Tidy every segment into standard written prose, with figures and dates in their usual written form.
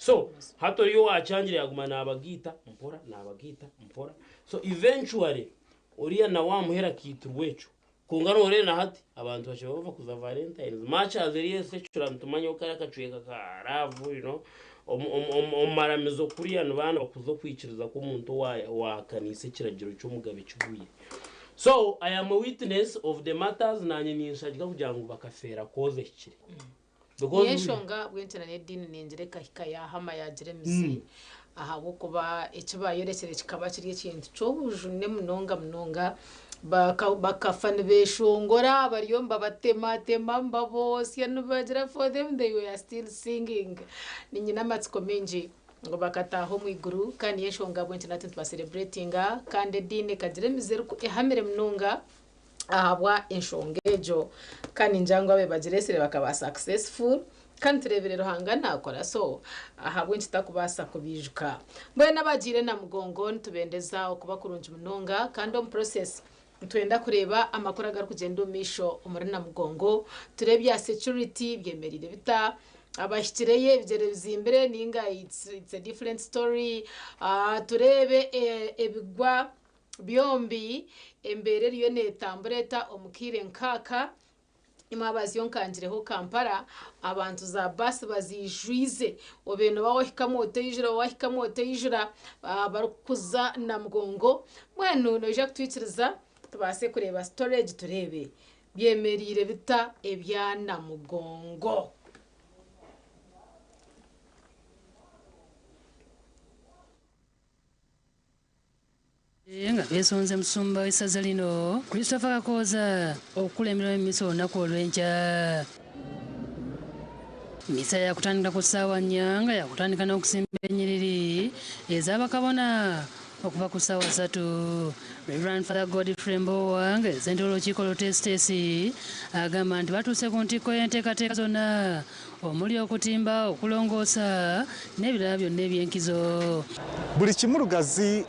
So hati oriya owakyangire yaguma nabagaita mpora nabagaita mpora so eventually oriya nawe ahamuheru akaitirwa ekyo. Kwonka noreeba na hati abantu bakira bava kuza valentines much as eri esecular nitumanya oku kari akacweka ka love you know omu maramizo kuriya nibaba nibakuza okwikiriza kw'omuntu owahakaniise ekiragiro ky'omugabe kigwire. So I am a witness of the matters nanye ninshagika kugira ngu bakafeera cause ehikire. Niyo enshonga ahabw'enki na n'ediini ningira ekahika yaahama yaagira emizi, ahabw'okuba eki baayorekire kikaba kiri ekintu ky'obujune munonga munonga. Bakafa nibeeshongora bariyo nibabatematema nibaboosya nibagira for them they were still singing. Niinyine amatsiko maingi ngu bakataaha omu iguru kandi niyo enshonga ahabw'enki nahati nitubasereburetinga kandi ediini ekagira emizi ehamire munonga. ahabwa enshonga egyo kandi ningira ngu abe bagiresire bakaba successful kandi turebire Ruhanga nakora so ahabwenki takubaasa kubijuka. Mbwenu abagiire Namugongo nitubendeza okuba kurungi munonga kandi omu process nitwenda kureeba amakuru agarikugyenda omu maisho omuri Namugongo tureebe ebya security byemereire bita, abahikireyo ebigyere bizimbire ninga it's a different story, tureebe ebigwa Byombi, embeera eriyo neetambura eta omu kaire nk'aka? Emwabazyo nkangireho Kampala, abantu za baasi baziijwize, obaire nooba waahikamu otaijura, waahikamu otaijura barikukuza Namugongo. Mbwenu noija kutwikiriza tubaase kureeba story egi tureebe byemereire bita ebya Namugongo. Nga beesonze musumba w'essaza lino Christopher Kakooza okukulemberamu emmisa olunaku olw'enkya. Mmisa yakutandika ku ssaawa nnya nga yakutandika n'okusimba ennyiriri ez'abakabona okuva ku ssaawa ssatu. Rev. Father Godfrey Mbowa nga ye ssentebe w'olukiiko oluteesiteesi agamba nti batuuse ku ntikko y'enteekateeka zonna omuli okutimba, okulongoosa n'ebirala byonna eby'enkizo. Buli kimu Lugazi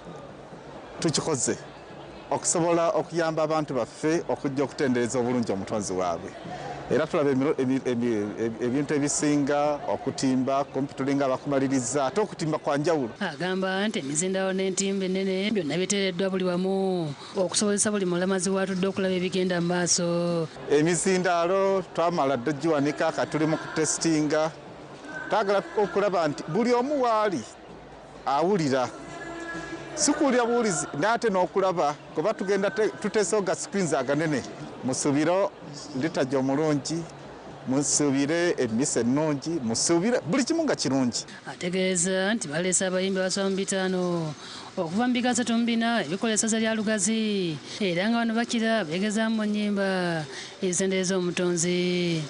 tukikoze okusobola okuyamba abantu baffe okujja okutendereza obulungi Omutonzi waabwe era tulaba ebintu ebisinga okutimba kumpi tulinga abakumaliriza ate okutimba kwa njawulo. Agamba nti emizindaalo n'entimbe ennene byonna biteereddwa buli wamu okusobozesa buli mulamazi w'atudde okulaba ebigenda mu maaso. Emizindaalo twamala dda ogiwanika kati tuli mu kutesitinga. Twagala okulaba nti buli omu waali awulira, si kuwulira buwulizi naye ate n'okulaba kuba tugenda tuteesewo ga screens aganene. Musuubire liturgy omulungi, musuubire emmisa ennungi, musuubire buli kimu nga kirungi. Ategeeza nti baleese abayimbi abasoba mu bitaano okuva mu bika 34 ebikola essaza lya Lugazi era nga bano bakira beegezaamu mu nnyimba ezitendereza Omutonzi.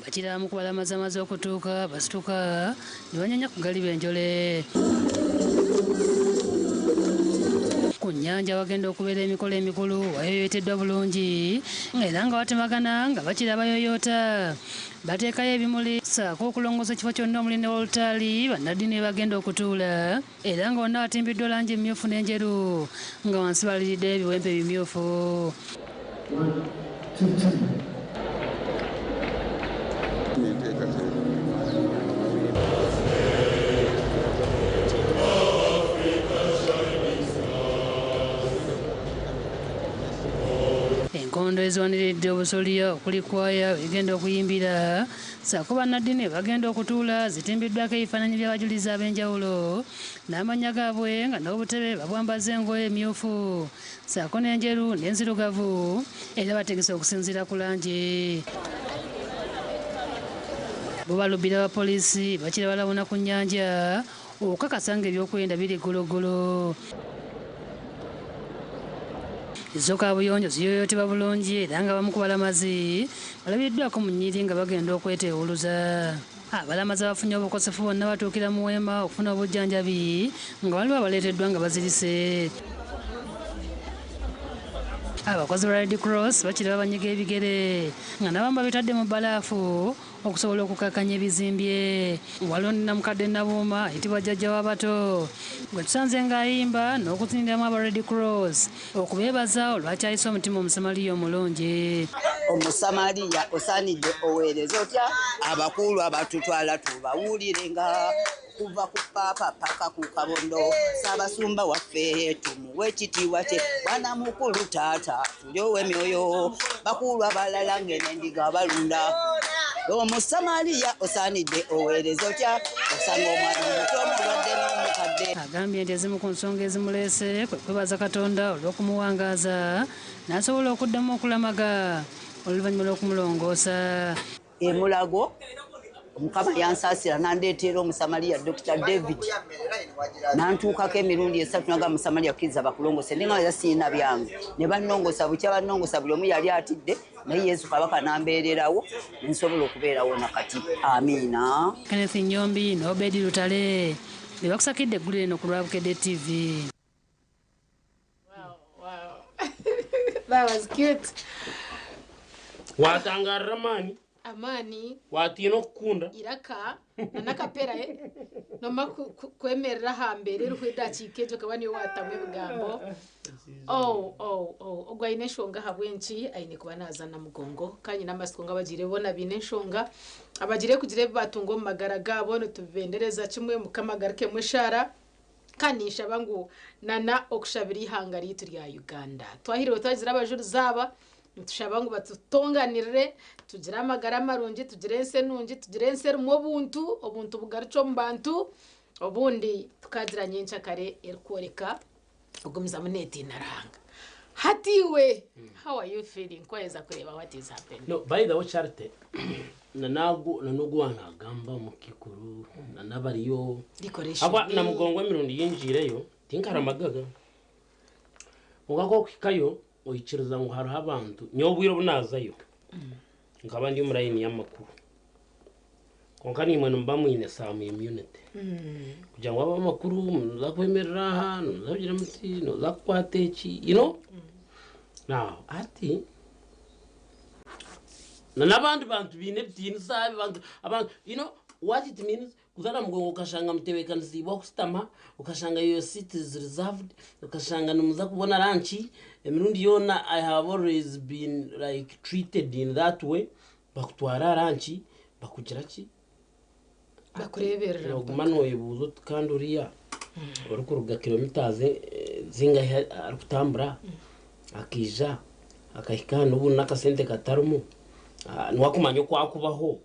Bakira abamu ku balamazi amaze okutuuka basituka ne banyenya ku galiba enjole. Ku nnyanja awagenda okubeera emikolo emikulu wayoyooteddwa bulungi era nga watemagana nga bakira abayooyoota bateekayo ebimuli ssaako okulongoosa ekifo kyonna omuli ne wolutaali bannaddiini we bagenda okutuula. Era nga wonna watimbiddwa langi emmyufu n'enjeru nga wansi baliriddeyo ebiwempe ebimyufu. Enkondo eziwaniridde obusolya okuli kkwaya w'egenda okuyimbira ssaako bannaddiini we bagenda okutuula zitimbiddwako ebifaananyi by'abajulizi ab'enjawulo n'amannya gaabwe nga n'obutebe babwambazza engoye emmyufu ssaako n'enjeru n'enzirugavu era bategese okusinziira ku langi. Bo balubbira ba poliisi bakira balawuna ku nnyanja okukakasa ng'ebyokwerinda biri ggologgolo. Zo kaabuyonjo ziyooyootebwa bulungi era nga abamu ku balamazi balabiddwako mu nnyiriri nga bagenda okweteewuluza. Abalamazi abafunye obukosefu bonna batuukira mu weema okufuna obujjanjabi nga waliwo abaleeteddwa nga bazirise. Abakozi ba Red Cross bakira babanyiga ebigere nga n'abamu babitadde mu bbalaafu okusobola okukakkanya ebizimbye. Waliwo ne namukadde Nabuuma ayitibwa jjajja w'abato gwe tusanze ng'ayimba n'okuziniramu aba Red Cross okubeebaza olwakyayise omutima Omusamaliya omulungi. Omusamaliya osaanidde oweereze otya abakulu abatutwala tubawulirenga okuva ku paapa paka ku kabondo ssaabasumba waffe tumuwe ekitiibwa kye bwana mukulu taata tulyowa emyoyo bakulu abalala ng'enendiga balunda omusamaliya osaanidde oweereze otya osanga omwana omuto omulwadde n'omukadde. Agambye nti ezimu ku nsonga ezimuleese kwe kwebaza Katonda olw'okumuwangaaza n'asobola okuddamu okulamaga oluvannyuma lw'okumulongoosa. E Mulago Mukama yansaasira n'andeetera Omusamaliya Dokita David n'antuukako emirundi esatu naga Musamaliya kkiriza bakulongose ndi nga era sirina byange ne bannongosa bukya bannongosa buli omu yali atidde naye Yesu Kabaka n'ambeererawo ne nsobola okubeerawo na kati amiina. Kenneth Nyombi ne Obedi Lutale be bakusakidde eggulire lino ku lwa Bukedde TV. Wow, wow. That was cute. Watangarira amaani. Amaani. Watiina okukunda. Iraka nanakapera eh? Noma kwemerera aha mbeera eriho edakiika egyo okaba niiwe waatamu ebigambo. Oh, oh, oh. Ogwo aine enshonga ahabw'enki aine kuba naaza Namugongo. Ka nyine amatsiko ngu abagiire boona baine enshonga. Abagiire kugira ebi baatunga omu magara gaabo nitubibendereza kimwe. Mukama agarukemu eshaara. Kandi ninshaba ngu nana okushabira eihanga ryaitu rya Uganda. Twahirwe twagira abajurizi aba, nitushaba ngu batutonganirire, tugire amagara marungi, tugire ensi enungi, tugire ensi erimu obuntu, obuntu bugarukye omu bantu, obundi tukagira nyenkyakare erikworeka ogumizamu neetiina Ruhanga. Hati iwe, how are you feeling ku waheza kureeba what is happening? No, by the way Charity, na nagu na n'ogu wanagamba omu kikuru na n'abariyo Decoration. Habwa Namugongo emirundi yingiireyo tinkaramagaga kwonka ku okuhikayo oikiriza ngu hariho abantu nyowe obwire obu naazayo nkaba ndi omu layini y'amakuru kwonka naimwe nimuba mwine some immunity kugira ngu ab'amakuru nimuza kwemerera aha nimuza kugira muti noza kukwata eki you know now hati na n'abandi bantu baine ebitiinisa abantu abantu you know what it means kuza Namugongo okashanga mutebeekanisiibwe ahu kusitama okashanga your seat is reserved okashanga nimuza kubona lunch emirundi yoona I have always been like treated in that way bakutwara aha lunch bakugira ki Bakureeberera noguma mpaka. Noyebuuza oti kandi oriya orikuruga kilometers zingahi arikutambura akaija akahika hanu obundi n'akasente katarimu. Ah, niwakumanya oku akubaho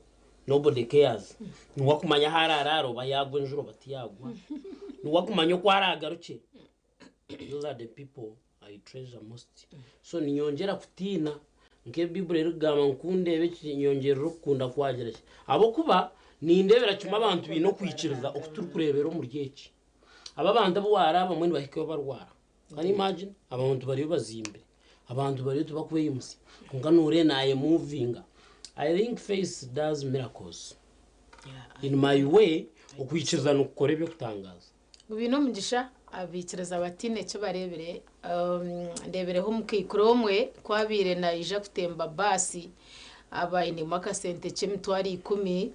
nobody cares niwakumanya ahu araraara oba yagwa enjura oba tiyagwa niwakumanya oku aragarukye. Those are the people I treasure most. So ninyongyera kutiina nk'ebiburi erikugamba ngu kundeeba eki nyongyerera okukunda kwagira ki ahabw'okuba nindeebera kimwe abantu baine okwikiriza oku turikureebera omuri eki aba abantu abu waraaba mbwenu bahikeyo barwara. Can you imagine? Abantu bariyo bazimbire, abantu bariyo tibakweyimutsya kwonka noreeba nayemovinga. I think faith does miracles. In my way, okwikiriza nikukora eby'okutangaaza. Ngu baine omugisha abaikiriza bataine eki bareebire. Ndeebireho omukaikuru omwe ku abaire naija kutemba baasi aba ainemu akasente k'emitwaro ikumi,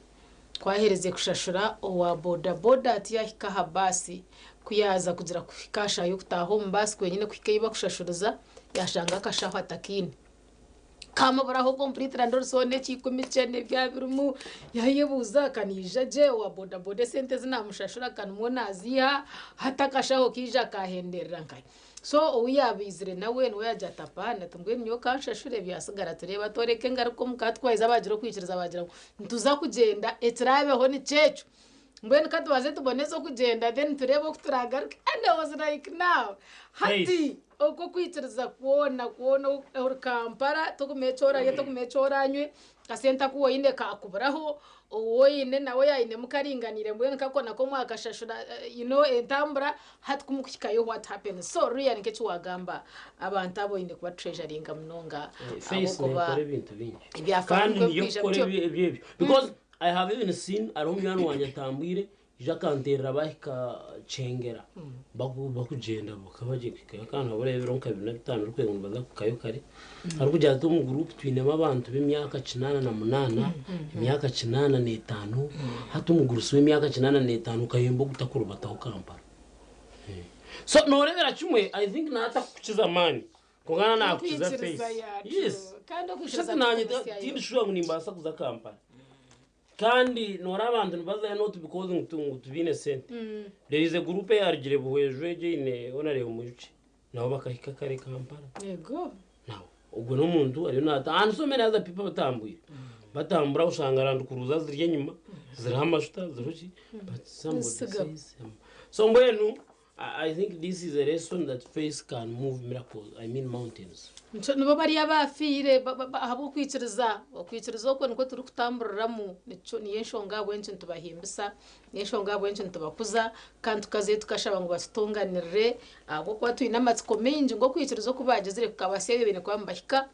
ku aherize kushashura owa bodaboda ati yaahika aha baasi, ku yaaza kugira kuhika aha shaaha y'okutaaha omu baasi kwenyine kuhika ei bakushashuriza, yaashanga akashaho atakaine. Kamuburaho completely and also n'ekiikumi kye n'ebya birimu yayebuuza kaniija gye owa bodaboda esente ezi naamushashura kanimwo naaziiha hati akashaho kaija kahenderera nkahi. So ou yaabaizire nawe niwe yaagira ati apaana ati mbwenu nyowe kanshashure byasigara tureebe atworeke engaruka omu ka twaheza baagira okwikiriza baagira ngu nituza kugyenda ekiraabeho nikyo ekyo. Mbwenu ka tubanze tuboneze okugyenda then tureebe oku turaagaruke and I was like now hati okwo okwikiriza kwona kwona ori Kampala tokumanya eki orarye tokumanya eki oranywe akasente aku oine kakuburaho ou oine nawe yainemu karinganiire mbwenu kako nako mwakashashura you know entambura hati ku mukuhikayo what happens? So really nk'eki waagamba abantu abo oine kuba treasuringa munonga Faith ahabw'okuba nekora ebintu bingi ebyafaayo kandi nikwo niyo bikwija kukora bityo. ebyo ebyo because I have even seen hariho munywani wangye atambwire. Ija akanteerera baahika Kyengera bakugyenda bakaba bagiye kuhikayo kandi habura ebiro nka bibiri na bitaano orikwenda ngu nibaza kuhikayo kare. Arikugira ati omu guruupu twinemu abantu b'emyaka 88, emyaka 85, hati omugurusi w'emyaka 85 okayemba ogutakurubataho Kampala. So nooreebera kimwe I think naatakukukiza amaani kwonka na naakukiza Okwikiriza face. ya Yes. true. Kandi okwikiriza Shati naanye tikumusyayo. tindi sure ngu nimbaasa kuza Kampala. Kandi noreeba abantu nibazayo not because ngu tibaine sente. There is a group eyarugire Buhweju egyo eine Honourable Mwijukye nabo bakahika kare Kampala. Yego. Now ogwo n'omuntu ariyo nata and so many other people abatambwire. Batambura oshanga Land Cruiser ziri enyima ziriho amashuta ziriho ki but somebody Nisigaho. says so mbwenu I think this is a lesson that faith can move miracles, I mean mountains. Nikyo nibo bari abaafiire ahabw'okwikiriza. Okwikiriza okwo nikwo turikutamburiramu. Nikyo niyo enshonga ahabw'enki nitubahimbisa, niyo enshonga ahabw'enki nitubakuza, kandi tukazayo tukashaba ngu batutonganirire ahabw'okuba twine amatsiko maingi ngu okwikiriza oku baagizire kukabaasya ebi baine kuba nibahika.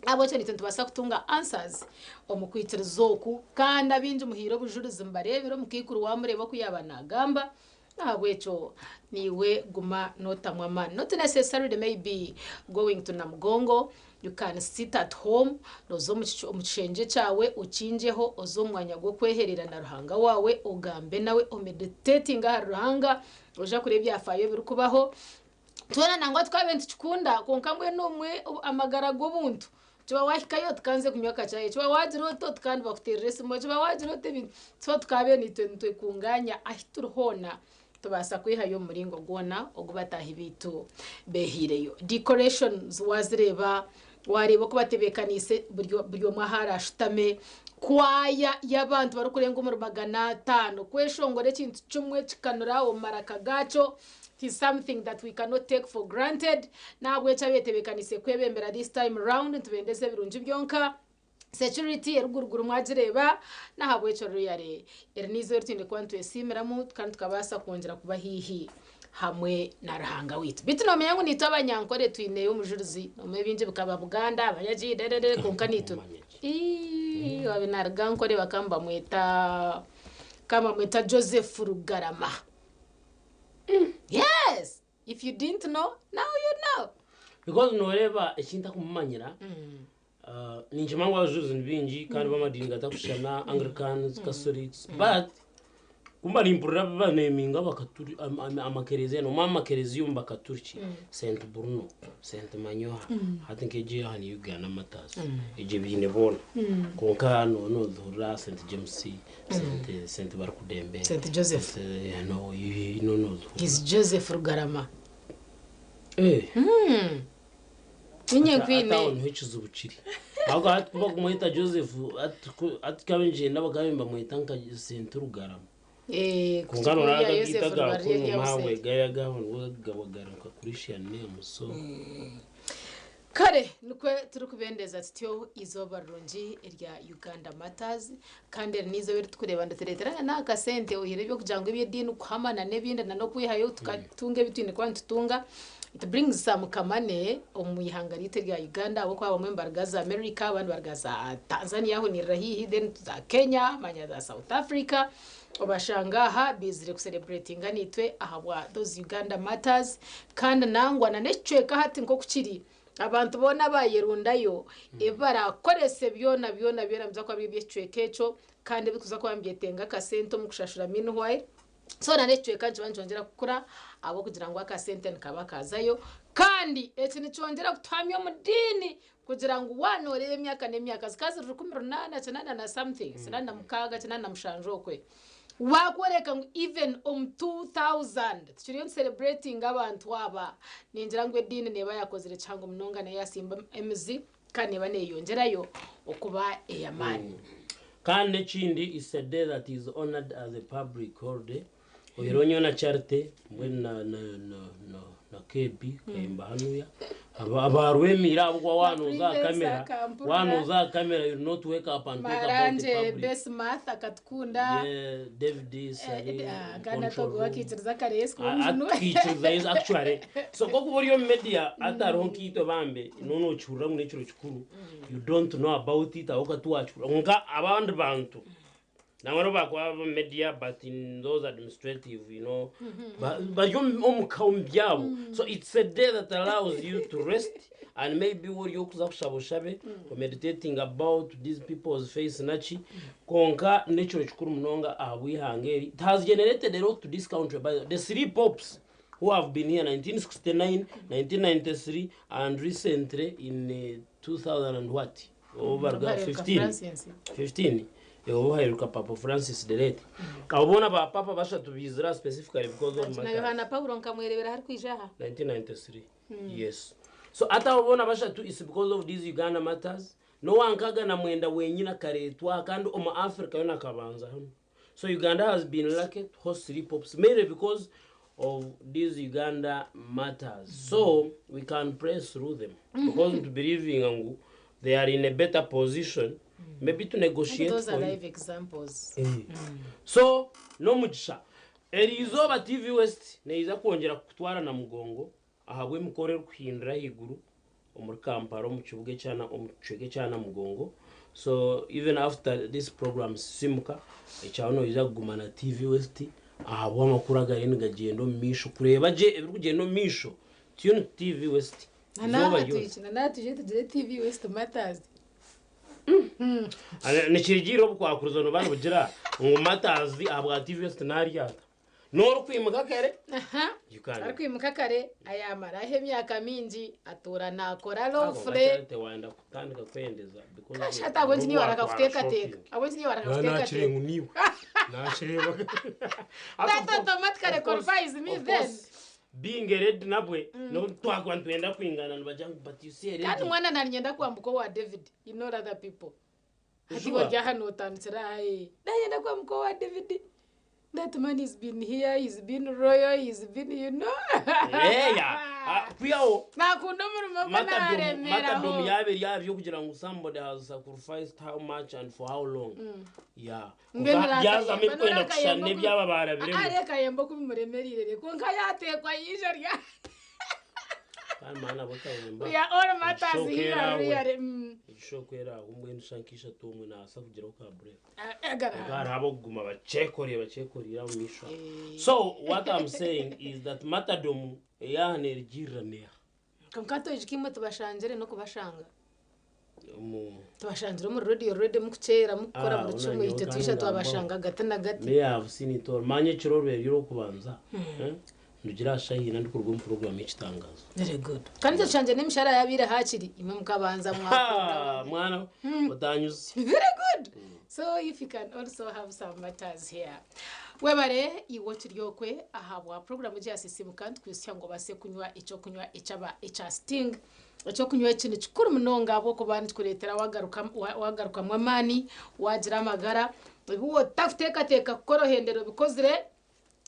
Ahabw'ekyo naitwe nitubaasa kutunga answers omu kwikiriza oku. Kandi abaingi muhaire obujurizi mubareebire omukaikuru waamureeba oku yaaba naagamba. Nahabwekyo naiwe guma notamu amaani. Not necessarily maybe going to Namugongo, you can sit at home, noza omu kishengye kyawe okingyeho oze omu mwanya gw'okweherera na Ruhanga waawe ogambe nawe omeditatinge ahari Ruhanga, oija kureeba ebyafaayo ebirikubaho. Twena nangwa tukabaire nitukikunda kwonka mbwenu obumwe amagara g'obuntu kiba wahikayo tikanze kunywa akachai kiba wagira ota oti kandi bakuterera esimu kiba wagira ota ebintu so tukabaire nitwe nitwekunganya ahi turi hoona tubaasa kwehayo omu muringo gwona ogu bataahi baitu behaireyo. Decorations wazireeba wareeba oku batebeekaniise buri omwe ahu arashutame kwaya y'abantu barikurenga omuri 500 kweshongora ekintu kimwe kikanura omu maraka gaakyo It is something that we cannot take for granted. Nahabwekyo abetebekanise kwebembera this time round nitubendeza ebirungi byonka. Security eruguruguru mwagireeba, nahabwekyo really eri n'eizooba eri twine kuba nitwesiimiramu kandi tukabaasa kwongyera kuba haihi hamwe na Ruhanga waitu. Beitu nomanya ngu naitwe Abanyankore twineyo omujurizi, nomanya ebingi bikaba Buganda, Abanyagi, dedede kwonka naitwe Ii, waaba naruga Nkore bakaba nibamweta bakaba nibamweta Joseph Rugarama. Yes! If you didn't know, now you know. Because noreeba eki ntakumumanyira, ninkimanya ngu abajurizi ni baingi kandi b'amadiini gatakushushana, Anglicans, Catholics, but ku mba nimpurira baneeminga abakaturi amakereziya, nomanya amakereziya omu bakaturiki, Saint Bruno, Saint Manyoha, hati nk'egyo aha ni Uganda Martyrs, egyo ebiine boona. Kwonka nohurira Saint James, Sente sente barikudembe. Sente Joseph. Sente no no no. He's Joseph Rugarama. Eh. Ninye nkwine. Ataho niho ekizibu kiri. Ahubwo hati kuba kumweta Joseph hati kabe ngyenda bakabe nibamweta nka Sente Rugarama. Eh, Kwonka noreeba kuriya agaita Joseph ga Rugarama kunu mawe Yosef. gariya gabo nigo gabagaruka Christian name so. Kare nikwo turikubendeza tutyo eizooba rirungi erya Uganda Matters kandi eri n'eizooba eri turikureeba niritureetera na n'akasente oihireho eby'okugira ngu eby'ediini kuhama na n'ebindi na n'okwihayo tukatunga ebi twine kuba nitutunga. It brings some ka money omu ihanga ryaitu erya Uganda ahabw'okuba abamwe nibaruga za America abandi nibaruga za Tanzania aho nirira haihi then za Kenya manya za South Africa obashanga aha baizire kusereburetinga naitwe ahabwa those Uganda Matters kandi nangwa na n'ekicweka hati nk'oku kiri Abantu boona abaayerundayo, ebi baraakorese byona byona byona nibiza kuba biri eby'ekicweka ekyo, kandi ebirikuza kuba nibyetenga akasente omu kushashura meanwhile. So na n'ekicweka nikiba nikyongyera kukura ahabw'okugira ngu akasente nikaba kaazayo. Kandi eki nikyongyera kutuhamya omu diini kugira ngu waaba nooreeba emyaka n'emyaka, zikaba ziri 1800 na something, 86, 87 okwe. Waakworeka ngu even omu 2000 tukiriyo nitusereburetinga abantu aba, ningira ngu ediini neeba yaakozire kihango munonga nayo yaasimba emizi kandi neeba neeyeyongyerayo okuba ey'amaani. Kandi n'ekindi it's a day that is honoured as a public holiday oihireho nyowe na Charity mbwenu na na na na na KB Kayemba hanuya aba abarwemiire ahabw'okuba Na waaba nooza aha Prudence kamera akampurira. waaba nooza aha kamera you will not wake up and talk about the Marangye public. Besi Martha akatukunda. Yeah, David Sali Kandi hati ogwo we akaikiriza kare Yesu kuba omujuni we. Akaikiriza Yesu actually. So nk'okuba ori omu media hati hariho nkaitwe bambe noba nokihurira ngu n'ekiro kikuru you don't know about it ahabw'okuba tiwakihurira kwonka abandi bantu. Nangwa n'obu baakuba aba media but in those administrative you know bari omuka omu byabo. So it's a day that allows you to rest and maybe ori okuza kushaba oshabe meditating about these people's face naki kwonka n'ekiro kikuru munonga ahabw'eihanga eri. It has generated a lot to this country by the three popes who have been here 1969, 1993 and recently in 2000 and what? Obu baruga 15. 15 obu haheruka Papa Francis the late. Abo boona ba Papa bashatu baizire aha specifically because of Na Yohaana Paulo nkamwerebera aharikwija aha. 1993 yes. So hati abo boona bashatu it's because of these Uganda matters. N'owankaga na mwenda wenyine akareetwa aha kandi omu Africa yoona akabanza hanu. So Uganda has been lucky to host three popes mainly because of these Uganda matters. So we can pray through them because mm believing ngu they are in a better position maybe to negotiate Those for are you. live examples. So n'omugisha eri izooba TV West neija kwongyera kukutwara na mugongo ahabw'emikoro erikuhindura ahaiguru omuri Kampala omu kibuga ekya omu kicweka ekya Namugongo. So even after this program Sisimuka, ekyawe noija kuguma na TV West ahabw'amakuru agariyo nigagyenda omu maisho. Kureeba gye ebirikugyenda omu maisho, tune to TV West Na eizooba n'aha ryona. twije, na n'aha twije tugire TV West Matters. Nikirigiirira obukwakurizo nibuba nibugira ngu Matters ahabwa TV West naryata. N'orikwimuka kare, Aha. you can. Arikwimuka kare ayamaraho emyaka mingi atuura naakora Ako lawfully. Charity wayenda kutandika kweyendeza because Gosh, hati ahabw'enki niiwe watwara warakakuteekateeka? shopping. Ahabw'enki niiwe Naba warakakuteekateeka? nakire ngu niiwe. Nakireeba. That automatically Of course, qualifies me of then. course, being a lady nabwe n'obu twakuba nitwenda kwingana nibagira ngu but you see a Kandi lady. mwana nanyenda kwambuka owa David in all other people. Hati Sure. ori aha notandikira aha ee. Nanyenda kwambuka owa David. That man he's been here, he's been royal, he's been you know. Eya, ah, kwihaho Nakunda omurimo gwe Matadom naremeraho. matadom yaaba eri aha by'okugira ngu somebody has sacrificed how much and for how long. Yeah. Mbwenu Konka byazamu rakayemba ebikwenda kushushana norakayemba n'ebyaba baarabiremu. ari akayemba okubimuremereire kwonka yateekwa yaija rya Kandi maana bw'akayemba. We are all matters here Ekishookera awe. really. Ekishookera aho mbwenu shaaha nk'ishatu omwe naasa kugiraho ka break. Agara. Konka hariho ab'okuguma bakyekorire bakyekorire omu maisho aho. So what I'm saying is that martyrdom ey'aha neerugiirira neeha? Kwonka toijuka imwe tubashangire n'okubashanga. Omu Tubashangire omuri radio already mukukyera mukukora Ah, buri ona kimwe nyowe itwe kandi twija ngambaho. twabashanga gati na gati. Me have seen it all. Manya ekiro orubeere orw'okubanza. Eh? Ndugira aha shaaha ina ndikuruga omu puroguramu y'ekitangazo. Very good. Kandi itwe tushangire n'emishara yabaire hakiri imwe mukabanza mwakunda. Ha, mwana otanyuze. Very good. So if you can also have some matters here. Webare iwe okiri okwe ahabwa puroguramu egi ya Sisimuka nitukwitsya ngu obaase kunywa ekyokunywa ekyaba ekya Sting. Ekyokunywa eki ni kikuru munonga ahabw'okuba nikikureetera wagarukamu amaani, wagira amagara, ebi otakuteekateeka kukora ohendera obikozire.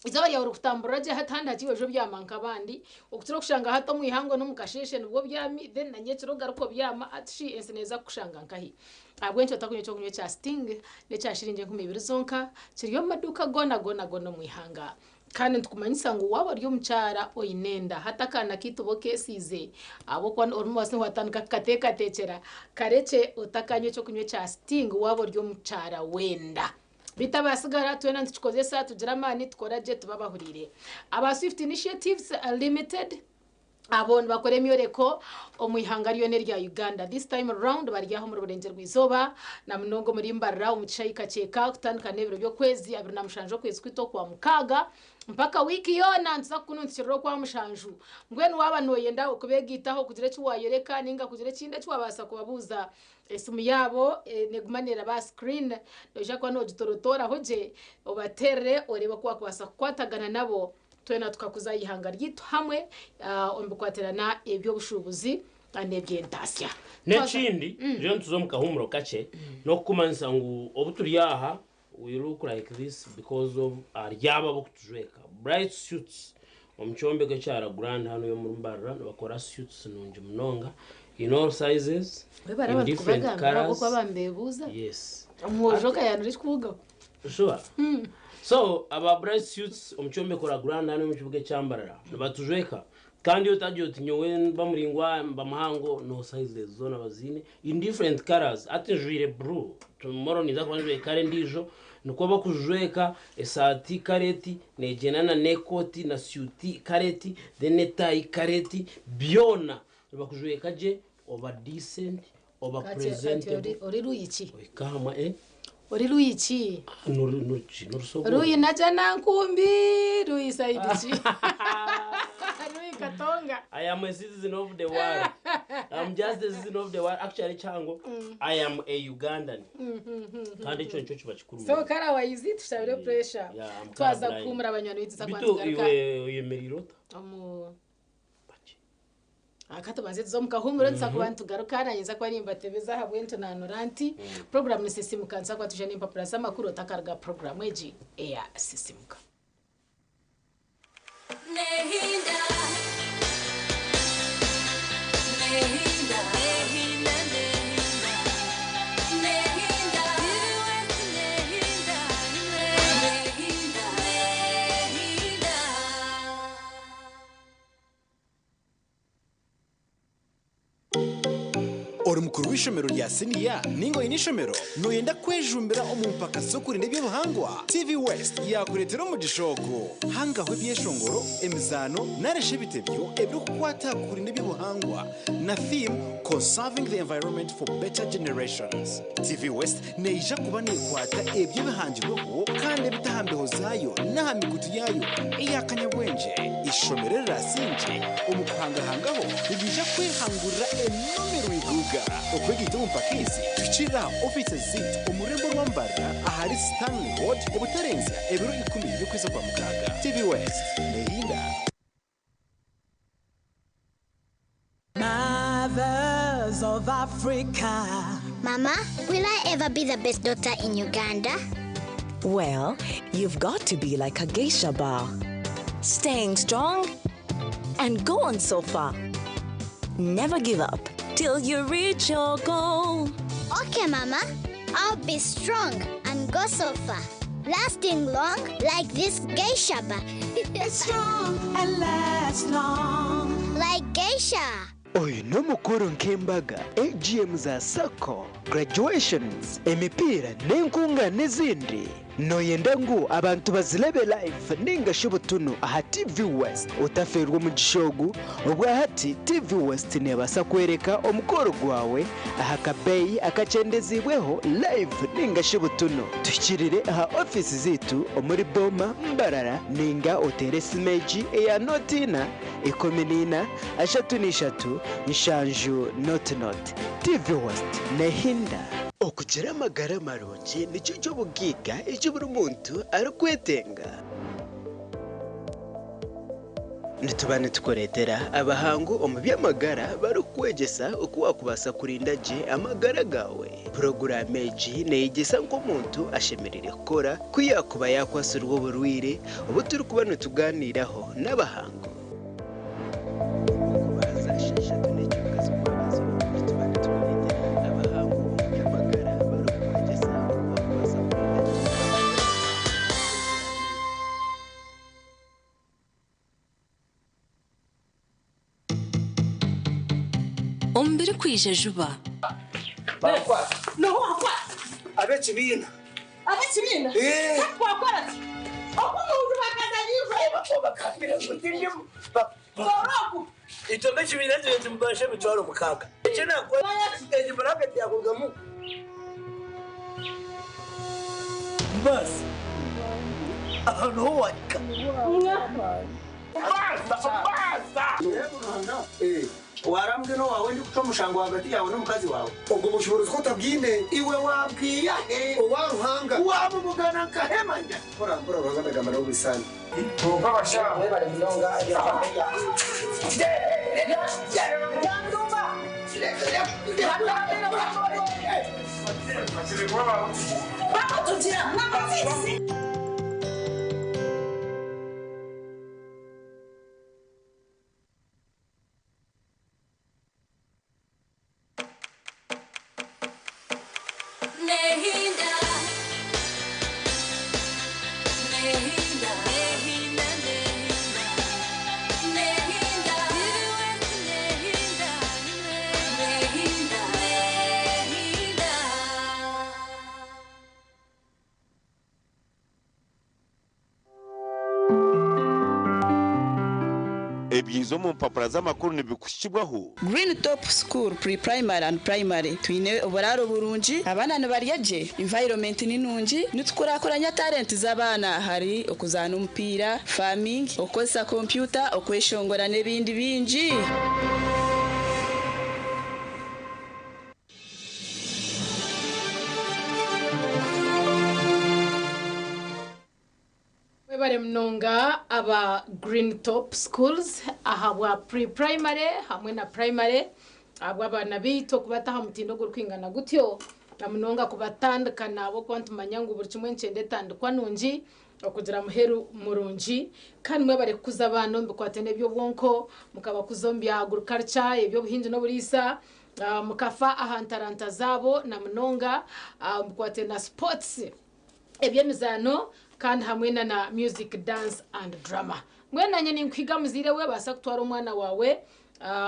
Eizooba ryawe orikutamburira gye hati handi hati oije obyama nk'abandi, okukira okushanga hati omu ihangwe n'omu kasheeshe nibwo obyami then na nyekiro ogaruke obyama hati shi ensi neeza kukushanga nkahi? Ahabw'enki otakunywa ekyokunywa ekya Sting n'ekya shiringi 20 zonka kiri omu maduuka goona goona goona omu ihanga. Kandi nitukumanyisa ngu waaba ori omukyara oine enda hati akaana kaitu oba okeesiize ahabw'okuba orimu noobaasa watandika kukateekateekyera karekye otakanywa ekyokunywa ekya Sting waaba ori omukyara w'enda. Beitu abaatsigara twena nitukikozesa tugire amaani tukora gye tube abahuriire. Aba Swift Initiatives Limited abo nibakora emyoreko omu ihanga ryona erya Uganda. This time round bari aha omuri Burengyerwa-izooba na munonga omuri Mbarara omu kishaayi Kakyeka kutandika n'ebiro by'okwezi 27 okwezi kwaitu okwa mukaaga mpaka wiiki yoona nituza kukununtukirira okwa mushanju. Mbwenu waaba nooyenda okubeegaitaho kugira eki waayoreka nainga kugira ekindi eki waabaasa kubabuuza Esimu yaabo neguma neraba aha screen, noija kuba nogitorotooraho gye obateerere oreebe oku wakubaasa kukwatagana nabo twena tukakuza eihanga ryaitu hamwe omu bikwatirana eby'obushuubuzi n'eby'entaasya. N'ekindi, turiyo nituza omu kahuumuro kakye, n'okukumanyisa ngu obu turi aha, we look like this because of ahari abo ab'okutujweka. Bright Suits omu kyombeko ekya La Grande hanu omuri Mbarara nibakora suits nungi munonga in all sizes, Webare in abantu different kubagambira colours. ahabw'okuba bambebuuza. Yes. Omwojo okayanura ekikubugaho. Sure. So aba Bright Suits omu kyombeko La Grande hanu omu kibuga ekya Mbarara nibatujweka kandi otagira oti nyowe mba muraingwa mba muhango no sizes zoona baziine in different colours. Hati njwaire blue tomorrow ninza kuba njwaire colour endiijo. Nikwo bakujweka esaati kareti negyenda n'ekooti na suit kareti then n'etaayi kareti byona nibakujweka gye oba decent oba Kati kati presentable. ori ori ruyi ki? Ohika hamwe eh? Ori ruyi ki? N'orusobozi. Ruyi Najjanankumbi, ruyi side ki? Ruyi Katonga. I am a citizen of the world. I'm just a citizen of the world. Actually, Chango, I am a Ugandan. Kandi ekyo nikyo kiba kikuru. So karawayizi tushabire pressure. Yeah, I'm Twaza colorblind. kuhumura abanywani baitu tuza Bitu kubanza iwe oyemereire ota? Omu Aka tubanze tuze omu kahuumuro nituza kuba nitugaruka nayinza kuba nimbatebeza ahabw'entu naanura nti puroguramu ni Sisimuka nituza kuba twija n'empapura z'amakuru otakaruga puroguramu egi eya Sisimuka. Ori mukuru w'eishomero rya siniya ninga oine eishomero nooyenda kwejumbira omu mpaka z'okurinda eby'obuhangwa? TV West yaakureetera omugisha ogu. Hangaho ebyeshongoro, emizaano narishi ebitebyo ebirikukwata aha kurinda eby'obuhangwa na theme Conserving the Environment for Better Generations. TV West neija kuba neekwata ebyo ebihangirweho kandi ebite aha mbeho zaayo n'aha mikutu yaayo eya kanyabwengye. Eishomero eriraasingye omu kuhangahangaho niriija kwehangurira enomero iguga. Okwegaita omu mpaka ezi tuhikirire aha ofiisi zaitu omu rurembo rwa Mbarara ahari Stanley Road obutarenzya ebiro ikumi by'okwezi kwa mukaaga. TV West neehinda. Mothers of Africa. Mama, will I ever be the best daughter in Uganda? Well, you've got to be like a geisha bar. Staying strong and go on so far. Never give up till you reach your goal. Okay, Mama. I'll be strong and go so far. Lasting long like this geisha bar. It's strong and lasts long. Like geisha. Oyu n'omukuru nk'embaga, AGM za SACCO, graduations, emipiira n'enkunga n'ezindi. Noyenda ngu abantu bazirebe live ninga shi butunu aha TV West? Otaferwa omugisha ogu. Obwahati TV West nebaasa kwereka omukoro gwawe aha kabeeyi akakyendezibweho live ninga shi butunu. Tuhikirire aha ofiisi zaitu omuri Boma Mbarara ninga oteere esimu egi eya 04 14 33 7 00. TV West nehinda. Okugira amagara marungi nikyo ky'obugiiga eki buri muntu arikwetenga. Nituba nitukureetera abahangu omu by'amagara barikukwegyesa oku waakubaasa kurinda gye amagara gaawe. Puroguraamu egi neeyegyesa nk'omuntu ashemereire kukora ku yaakuba yaakwatsirwe oburwaire obu turikuba nitugaaniiraho n'abahangu. Omu birikwija juba. Ab'ekibiina. Ab'ekibiina? Eh. Twakora ki? Oku omuntu bakazanyirwe. Bakambira ngu tindimu. Itwe ab'ekibiina tube tumubasha 60,000. Eki nakora egi buraketi yakurugamu. Basi. Aha niho wahika. Basa, basa. Warambwe no wawe ndi kuca omushango hagati yawe n'omukazi wawe. Obwo bushobozi ko otabwine iwe wabwiya he owa Ruhanga wamumugana nkahemanya. Mpora mpora Ruhanga ndagamba nawe buri. Ebyiza omu mpapura z'amakuru nibikuhikibwaho. Green Top School Pre-Primary and Primary twine oburaaro burungi, abaana nibarya gye, environment ni nungi, nitukurakuranya talent z'abaana ahari okuzaana omupiira, farming, okukozesa kompyuta, okweshongora n'ebindi bingi. Mwebare munonga aba Green Top Schools ahabwa pre-primary hamwe na primary ahabw'abaana baitu okubata aha mutindo ogurikwingana gutyo na munonga kubatandika n'ahabw'okuba nitumanya ngu buri kimwe nikyenda etandikwa nungi okugira muheru murungi. Kandi mwebare kukuza abaana omu bikwate n'eby'obwonko, mukabakuza omu bya agriculture, eby'obuhingi n'oburiisa, mukafa aha ntaranta zaabo na munonga omu bikwate na sports. eby'emizaano kandi hamwe na na music, dance and drama. Mbwenu nanye ninkuhiga muzaire we baasa kutwara omwana waawe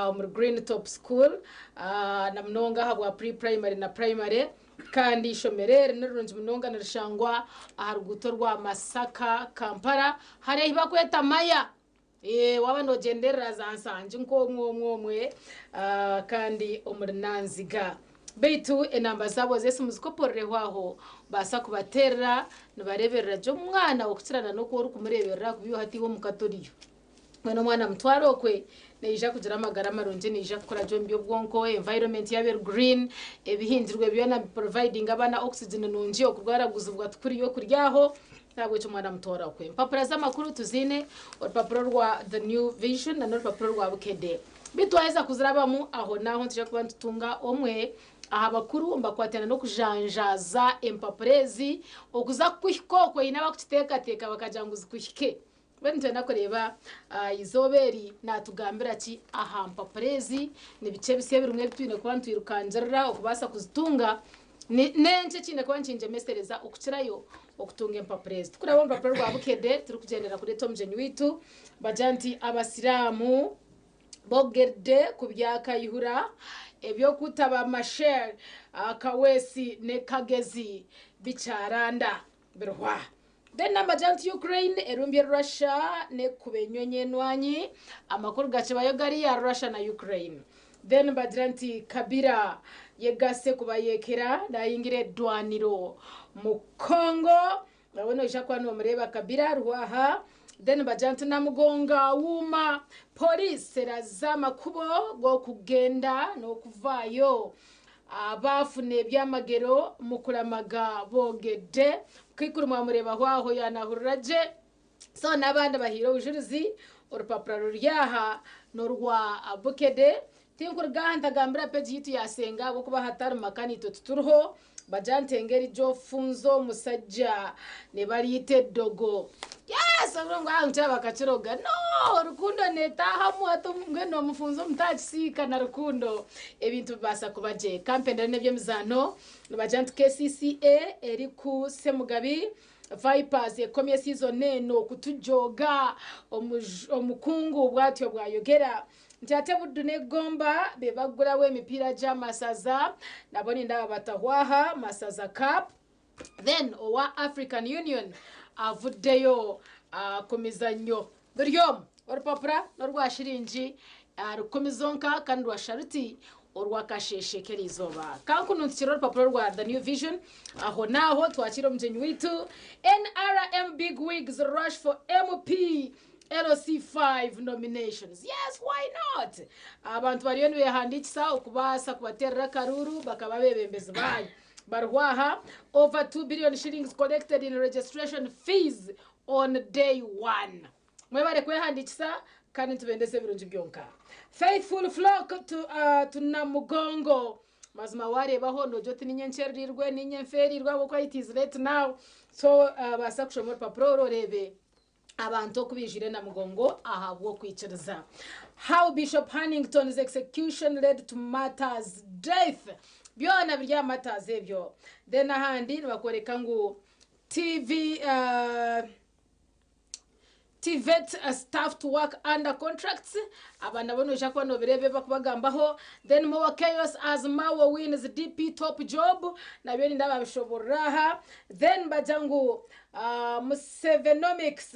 omuri Green Top School na munonga ahabwa pre primary na primary kandi eishomero eri nirirungi munonga nirishangwa aha ruguuto rwa Masaka Kampala hariya ahu barikweta Maya. Waaba noogyenderera za Nsangi nk'omwe omwe omwe kandi omuri Nanziga. Beitu enamba zaabo z'esimu zikopororeho aho, baasa kubateerera nibareeberera gye omwana okukira na n'oku orikumureeberera ahakuba iwe hati iwe omuka toriyo. Mbwenu omwana mutware okwe, naija kugira amagara marungi, naija kukura gye omu by'obwonko, environment yaaba eri green, ebihingirwe byona biprovidinga abaana oxygen nungi, okurwaraguzibwa tikuriyo kuri aho. Nahabwekyo omwana mutwara okwe. Empapura z'amakuru tuziine, orupapura orwa The New Vision na n'orupapura orwa Bukedde. Beitu twaheza kuzirabamu, aho n'aho nitwija kuba nitutunga omwe aha bakuru nibakwatana n'okujanjaaza empapura ezi okuza kukuhika okwo. Haine abakukiteekateeka bakagira ngu zikuhike. Mbwenu nitwenda kureeba eizooba eri naatugambira ki aha mpapura ezi, ni biki ebisya ebirimu ebi twine kuba nitwirukangirira okubaasa kuzitunga, n'enki ekiine kuba nikingyemesereza okukirayo okutunga empapura ezi. Tukuraba omu rupapura rwa Bukedde turikugyendera kureeta omugyenyi waitu, bagira nti Abasiraamu Bogedde ku bya Kayihura eby'okuta ba Machel Kaweesi ne Kagezi bikyaranda birihwa. Then namagira nti Ukraine erumbye Russia nekuba enyonyi enwanyi, amakuru gakibayo gari ya Russia na Ukraine. Then mbagira nti Kabila yegase kubayekera nayingira edwaniro mu Congo, nawe noija kuba nomureba Kabila ariho aha. Then mbagira nti Namugongo awuuma, police eraza amakubo gokugenda nokuvaayo. Abaafuna ebyamagero mu kuramaga boogedde. Mukaikuru mwamureebaho aho yaanahurira gye. So n'abandi bahaire obujurizi, orupapura ruri aha n'orwa Bukedde. Tinkuruga aha ntagambira peegi yaitu ya Senga ahabw'okuba hatari maka naitwe tituriho. Bagira nti engeri gy'ofunza omusajja nibaryita edogo. Yes! Obwo ngu aha ngu bakakiroga. No! Rukundo neetaahamu hati mbwenu noomufunza omutakisiika na rukundo ebintu bibaasa kuba gye. Kampendere n'eby'emizaano nibagira nti KCCA eri ku Semugabi Vipers ekomye season eno kutujooga, omukungu bwatyo bwayogera. Nti ate Buddu ne Gomba be baggulawo emipiira gy'amasaza nabo nindaba batahwaha Masaza Cup. Then owa African Union avuddeyo ku mizannyo. Biri omu orupapura n'orwa shiringi rukumi zonka kandi rwa sharuti orw'akasheeshe k'eriizooba. Kankununtukire orupapura rwa The New Vision aho n'aho twakiire omugyenyi waitu NRM Big Wigs Rush for MP LC5 nominations. Yes, why not? Abantu bariyo nibehandiikisa okubaasa kubateerera akaruuru bakaba abeebembezi baanyu. Bariho aha, over 2 billion shillings collected in registration fees on day one. Mwebare kwehandiikisa kandi nitubendeza ebirungi byonka. Faithful flock to, uh, to Namugongo. Mazima wareebaho nogira oti ninye nkyereriirwe, ninye nfeeriirwe ahabw'okuba it is late now. So uh, baasa kushoma orupapura oru oreebe abantu oku baijwire Namugongo ahabw'okwikiriza. How Bishop Hannington's execution led to Martha's death. Byona biri aha Martha's ebyo. Then ahandi nibakworeka ngu TV uh, TVET staff to work under contracts. Aba nabo noija kuba nobireeba ebi bakubagambaho. Then more chaos as Mao wins DP top job. Nabyo ninda babishoborora aha. Then bagira ngu uh, Musevenomics.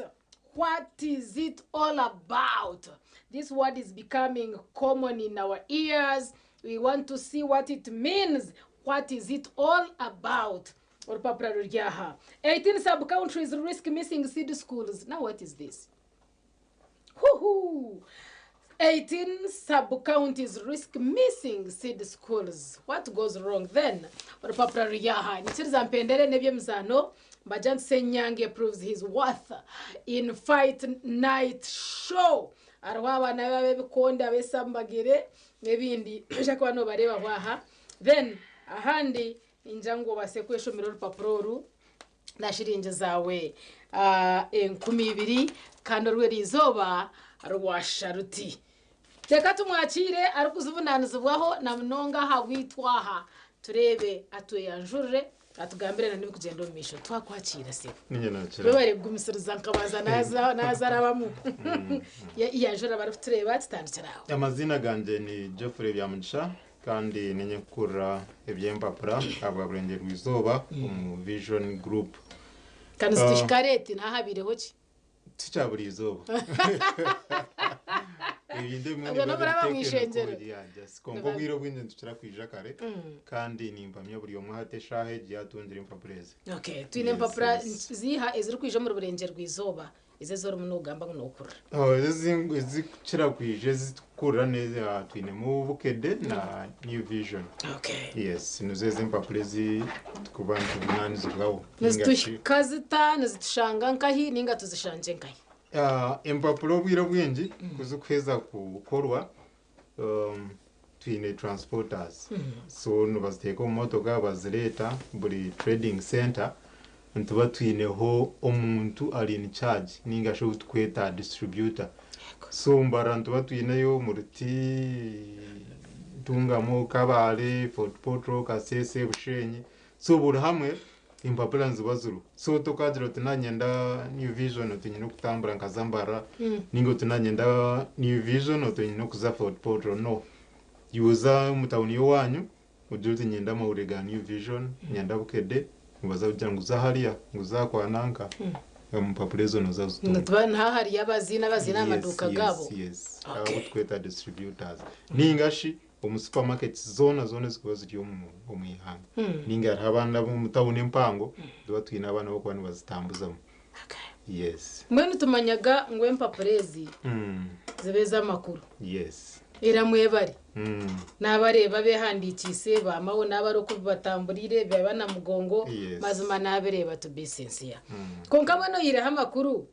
What is it all about? This word is becoming common in our ears. We want to see what it means. What is it all about? Orupapura ruri aha. 18 sub-countries risk missing seed schools. Now what is this? Huhu! 18 sub-counties risk missing seed schools. What goes wrong then? Orupapura ruri aha. Nyikiriza mpendere n'eby'emizaano. Bajan Senyange proves his worth in Fight Night Show. Hariho abaana be ab'ebikonde ab'esambagire n'ebindi oija kuba noobareebaho aha. Then ahandi ningira ngu obaase kweshomera orupapura oru na shiringi zaawe 2000 kandi oru eriizooba rwashusha ruti. Reka tumwakiire arikuzibunanizibwaho na munonga aha bwaitu aha tureebe atweyanjurire atugambire na n'ebirikugyenda omu maisho. Twakwakiira sebo. Ninye nakira. Webare kugumisiriza nkabanza naza naza arabamu. Yanjura abarikutureeba tutandikire aho. Amaziina gangye ni Geoffrey Byamugisha kandi ninye nkukurira eby'empapura ahabwa Burengyerwa Izooba omu Vision Group. Kandi zituhika reeti nhahabaireho ki? Tikya buri izooba. Ebintu ebimwe Obwo nibiba n'oburaba biri omu ishengyero. technical, yeah, just kwonka obwire obwingi nitukira kwija kare kandi nimpamya buri omwe hati eshaaha egi yaatungire empapura ezi. Okay, twine Yes, empapura yes. ziiha ezirikwija omuri burengyerwa izooba ezi ezi orimu noogamba ngu nookurira? Oh, ezi ezikukira kwija ezitukurira n'ezi ah, twinemu Bukedde na New Vision. Okay. Yes, nizo ezi empapura ezi tukuba nituvunaanizibwaho. Ninga shi- Nizituhika zita, nizitushanga nkahi ninga tuzishangye nkahi? Ah, empapura obwire obwingi kuzikuheza kukorwa um, twine transporters so nibaziteeka omu motoka bazireeta buri trading center nituba twineho omuntu ari in charge ninga shi ou tukweta distributor so Mbarara nituba twineyo Muruti Ntungamo Kabale Fort Portal Kasese Bushenyi so buri hamwe empapura niziba ziriho so tokagira oti nanyenda New Vision oti nyine okutambura nkaza Mbarara ninga oti nanyenda New Vision oti nyine okuza Fort Portal no iwe oza omu tawuni y'owanyu ogire oti niinyenda amahurire ga New Vision niinyenda Bukedde nibaza kugira ngu za hariya ngu za kwa nanka empapura ezo noza kuzitunga. Nituba niha hariyo abaziine abaziine aha Yes, maduuka yes, gaabo? yes. Okay. Abu tukweta distributors ninga shi omu supermarkets zoona zoona ezikuba ziri omu omu ihanga ninga hariho abandi ab'omu tawuni empango nituba twine abaana abarikuba nibazitambuzamu. Yes. Mbwenu tumanyaga ngu empapura ezi ziba ez'amakuru. Yes. Era mwebare. Naabareeba abeehandiikiise, baamawe naaba ari oku bibatamburiire, byaba na mugongo, Yes. mazima naabireeba to be sincere. Kwonka mbwenu oihireho amakuru,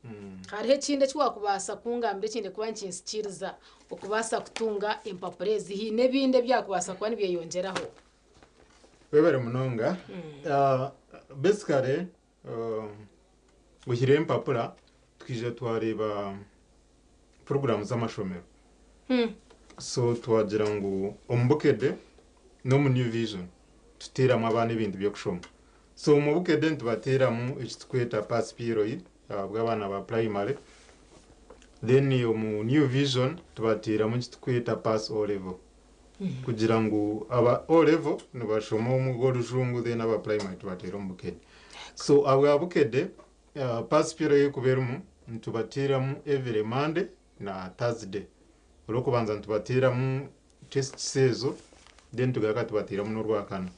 hariho ekindi eki waakubaasa kungambira ekiine kuba nikinsikiiriza okubaasa kutunga empapura ezi? Haine ebindi ebyakubaasa kuba nibyeyongyeraho? Webare munonga. Basically, oihireho empapura, twija twareeba puroguraamu z'amashomero. So twagira ngu omu Bukedde n'omu New Vision tuteeramu abaana ebintu by'okushoma. So omu Bukedde nitubateeramu eki turikweta Pass PLE ahabw'abaana ba purayimare. Then omu New Vision tubateeramu eki turikweta Pass O Level kugira ngu aba O Level nibashoma omu gw'orujungu then aba purayimare tubateera omu Bukedde. So ahabwa Bukedde Pass PLE erikuba erimu nitubateeramu every Monday na Thursday. Orwokubanza nitubateeramu tests ezo then tugaruka tubateeramu n'orwakana.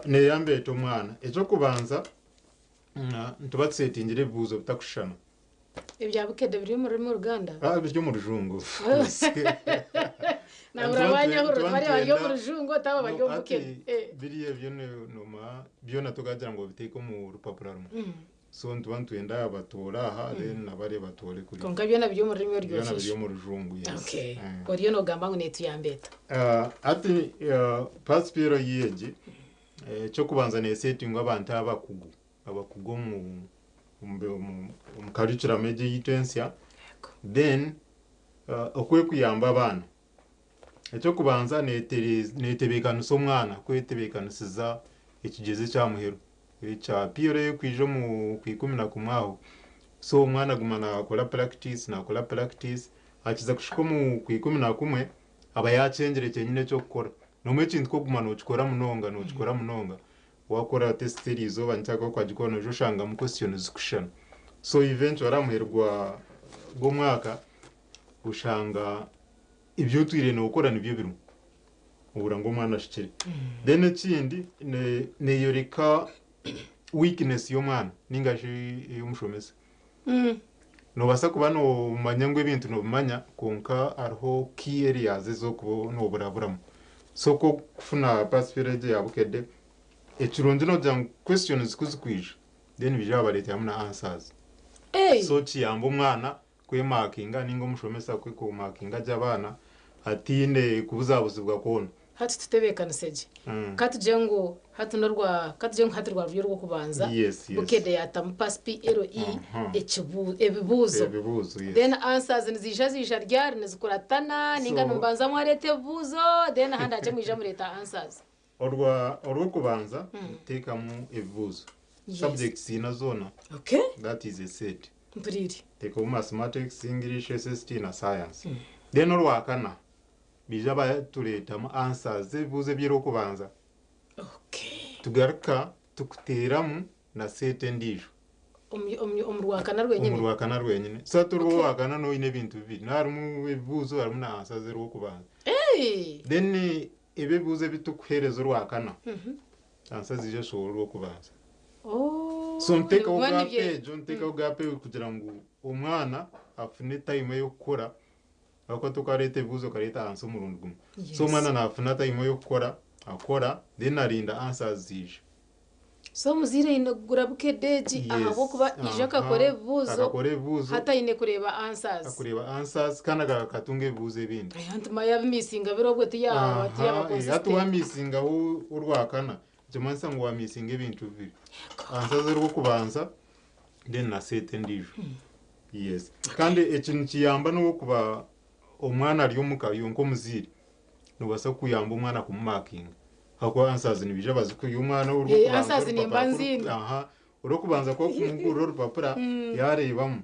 Neeyamba eta omwana? Eky'okubanza nituba tusetingire ebibuuzo bitakushushana. Ebya Bukedde biri omu rurimi Oruganda? Biri omu Rujungu of course. Nahurira wanyahurira oti bariya bari omu Rujungu oti aba bari omu Bukedde. Biriya ebyo noomanya byona tokagira ngu obiteeke omu rupapura rumwe. So nituba nitwenda batoore aha then na bariya batoore kuriya. Kwonka byona biri omu rurimi Byona biri orwokyeje. omu rujungu yes. Okay. Eh. Oriyo nogamba ngu netuyamba eta? Ah, hati ah, pasipiro egi ekyokubanza nesetingwa abantu abakugu abakugu omu omu omu omu curriculum egi eyaitu ensya then ah, oku ekuyamba abaana ekyokubanza netereza netebeekanisa omwana kwetebeekanisiza ekigyezo ekya muheru. Ekya PLA kwija omu kwikumi na kumwe aho so omwana aguma nakora practice nakora practice akiza kushika omu kwikumi na kumwe aba yakyengire kyenyine ekyokukora nomwe ekintu koguma nokikora munonga nokikora munonga wakora test eriizooba nkyaka kwagikora noija oshangamu question zikushushana. So eventually aha muheru gwa gw'omwaka oshanga ebi otwire nookora nibyo birimu. Ohurira ngu omwana ashikire. Then ekindi ne- neeyoreka weakness y'omwana ninga shi ey'omushomesa. Noobaasa kuba noomanya ngu ebintu noobimanya kwonka hariho key areas ezi orikuba nooburaburamu. So ku orikufuna pass-fail egi eya Bukedde, ekirungi noogira ngu questions ku zirikwija, then nibaija babareeteramu na answers. So kiyamba omwana kwemakinga ninga omushomesa kwemakinga gye abaana hataine kubuzabuzibwa kwona. Hati tutebeekanise gye. Ka tugire ngu hati n'orwa ka tugire ngu hati rwaba ruri orw'okubanza, Bukedde yaatamu pass PLE ekibu ebibuuzo. Ebibuuzo, yes. Then answers niziija ziija ryari? Nizikuratana nainga nimubanza mwareeta ebibuuzo then ahandi hakye mwija mureeta answers? Orwa orw'okubanza nituteekamu ebibuuzo. Subjects ina zoona. That is a set. Mpuriire. Teekamu Mathematics, English, SST na Science. Then orwakana baija batureetamu answers z'ebibuuzo eby'orwokubanza. Tugaruka tukuteeramu na set endiijo. Omu rwakana rwenyine? Omu rwakana rwenyine. So hati orwakana noine ebintu bibiri. Harimu ebibuuzo harimu na answers z'orwokubanza. Then ebi ebibuuzo ebi turikuheereza orwakana, answer ziija shohora orwokubanza. So niteekaho Nibwo gap egyo, niteekaho gap egyo kugira ngu omwana afune time ey'okukora ahabw'okuba tokareeta ebibuuzo okareeta answer omurundi gumwe. So omwana naafuna time ey'okukora, akora then arinda answers ziija. So omuzaire aine kugura Bukedde egi ahabw'okuba ija akakora ebibuuzo Akakora ebibuuzo. hati aine kureeba answers. Akureeba answers kandi akatunga ebibuuzo ebindi. Aya nti yabimisinga biri obwo tiyaba Aha, hati consistent. wamisingaho orwakana nikimanyisa ngu wamisinga ebintu bibiri. Answers orw'okubanza then na set endiijo. Yes. Kandi eki nikiyamba n'okuba omwana ari omuka iwe nk'omuzaire nobaasa kuyamba omwana kumumakinga ahakuba answers nibaija bazikuha omwana Eh, answers nimba nziine. Aha, orw'okubanza ku orikumugurira orupapura yareebamu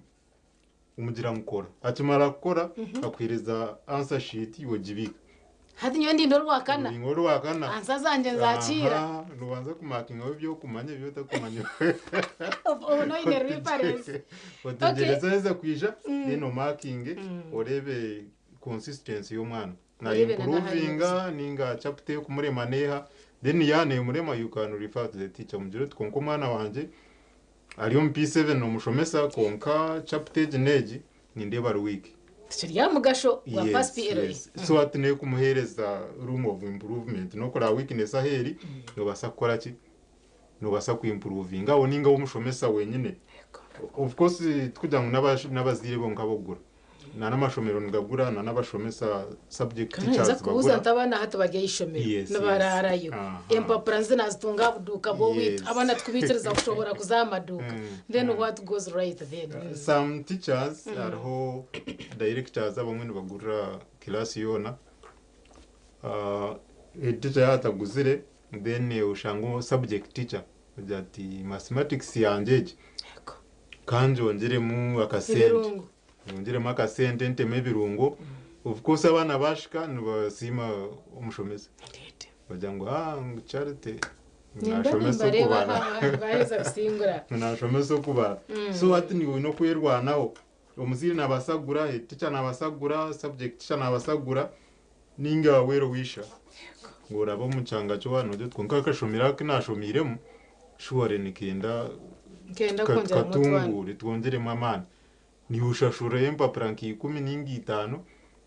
omugira ngu kora. Akimara kukora akuheereza answer sheet iwe ogibiika. Hati nyowe ndinde orwakana. Orinda orwakana. Ansa zangye nzakiira. Aha, nobanza kumakingaho ebi orikumanya ebi otakumanya. Obu noine reference. Otegyereze aheza kwija then omakinge oreebe consistency y'omwana. Na Oreebe na n'ahu improvinga ninga chapter erikumurema neeha then yaaba neemurema you can refer to the teacher omugire oti kwonka omwana wangye ari omu P7 nomushomesa kwonka chapter egi n'egi nindeeba ari weak. Tikiri aha mugasho gwa pass PLE. Yes. So hati nekumuheereza room of improvement nokureba weakness ahu eri nobaasa kukora ki? Nobaasa ku improvinga aho ninga womushomesa wenyine. Of course tikugira ngu n'abazaire bonka abokugura. Na n'amashomero nigagura na n'abashomesa subject Kandi ninza teachers kukubuuza bagura. nti abaana hati bari aha ishomero nibaraarayo. Empapura nizo naazitunga aha buduuka bw'owaitu. Abaana tikubaikiriza kushohora kuza aha maduuka. Then what goes right then? Some teachers hariho directors abamwe nibagurira class yoona. Head teacher yaaba ataguzire then oshanga subject teacher agira ati mathematics yangye egi ka ngyongyeremu akasente. Ebirungo. Nyongyeremu akasente ntemu ebirungo. Of course abaana baashika nibasiima omushomesa. Bagira ngu ah ngu Charity Nimba nashomesa nimbareeba okubara. aha baaheza kusingura. Ngu nashomesa okubara. So hati niiwe oine okwerwanaho. Omuzaire naabaasa kugura, head teacher naabaasa kugura, subject teacher naabaasa kugura, ninga well wisher. Ngu orabe omu kyanga ky'owaanyu ogire oti kwonka akashomero aku naashomiiremu surely nikenda Nikenda kwongyeramu otwana. tukatunguure twongyeremu amaani. Niiwe oshashurayo empapura nka ikumi ninga itaano,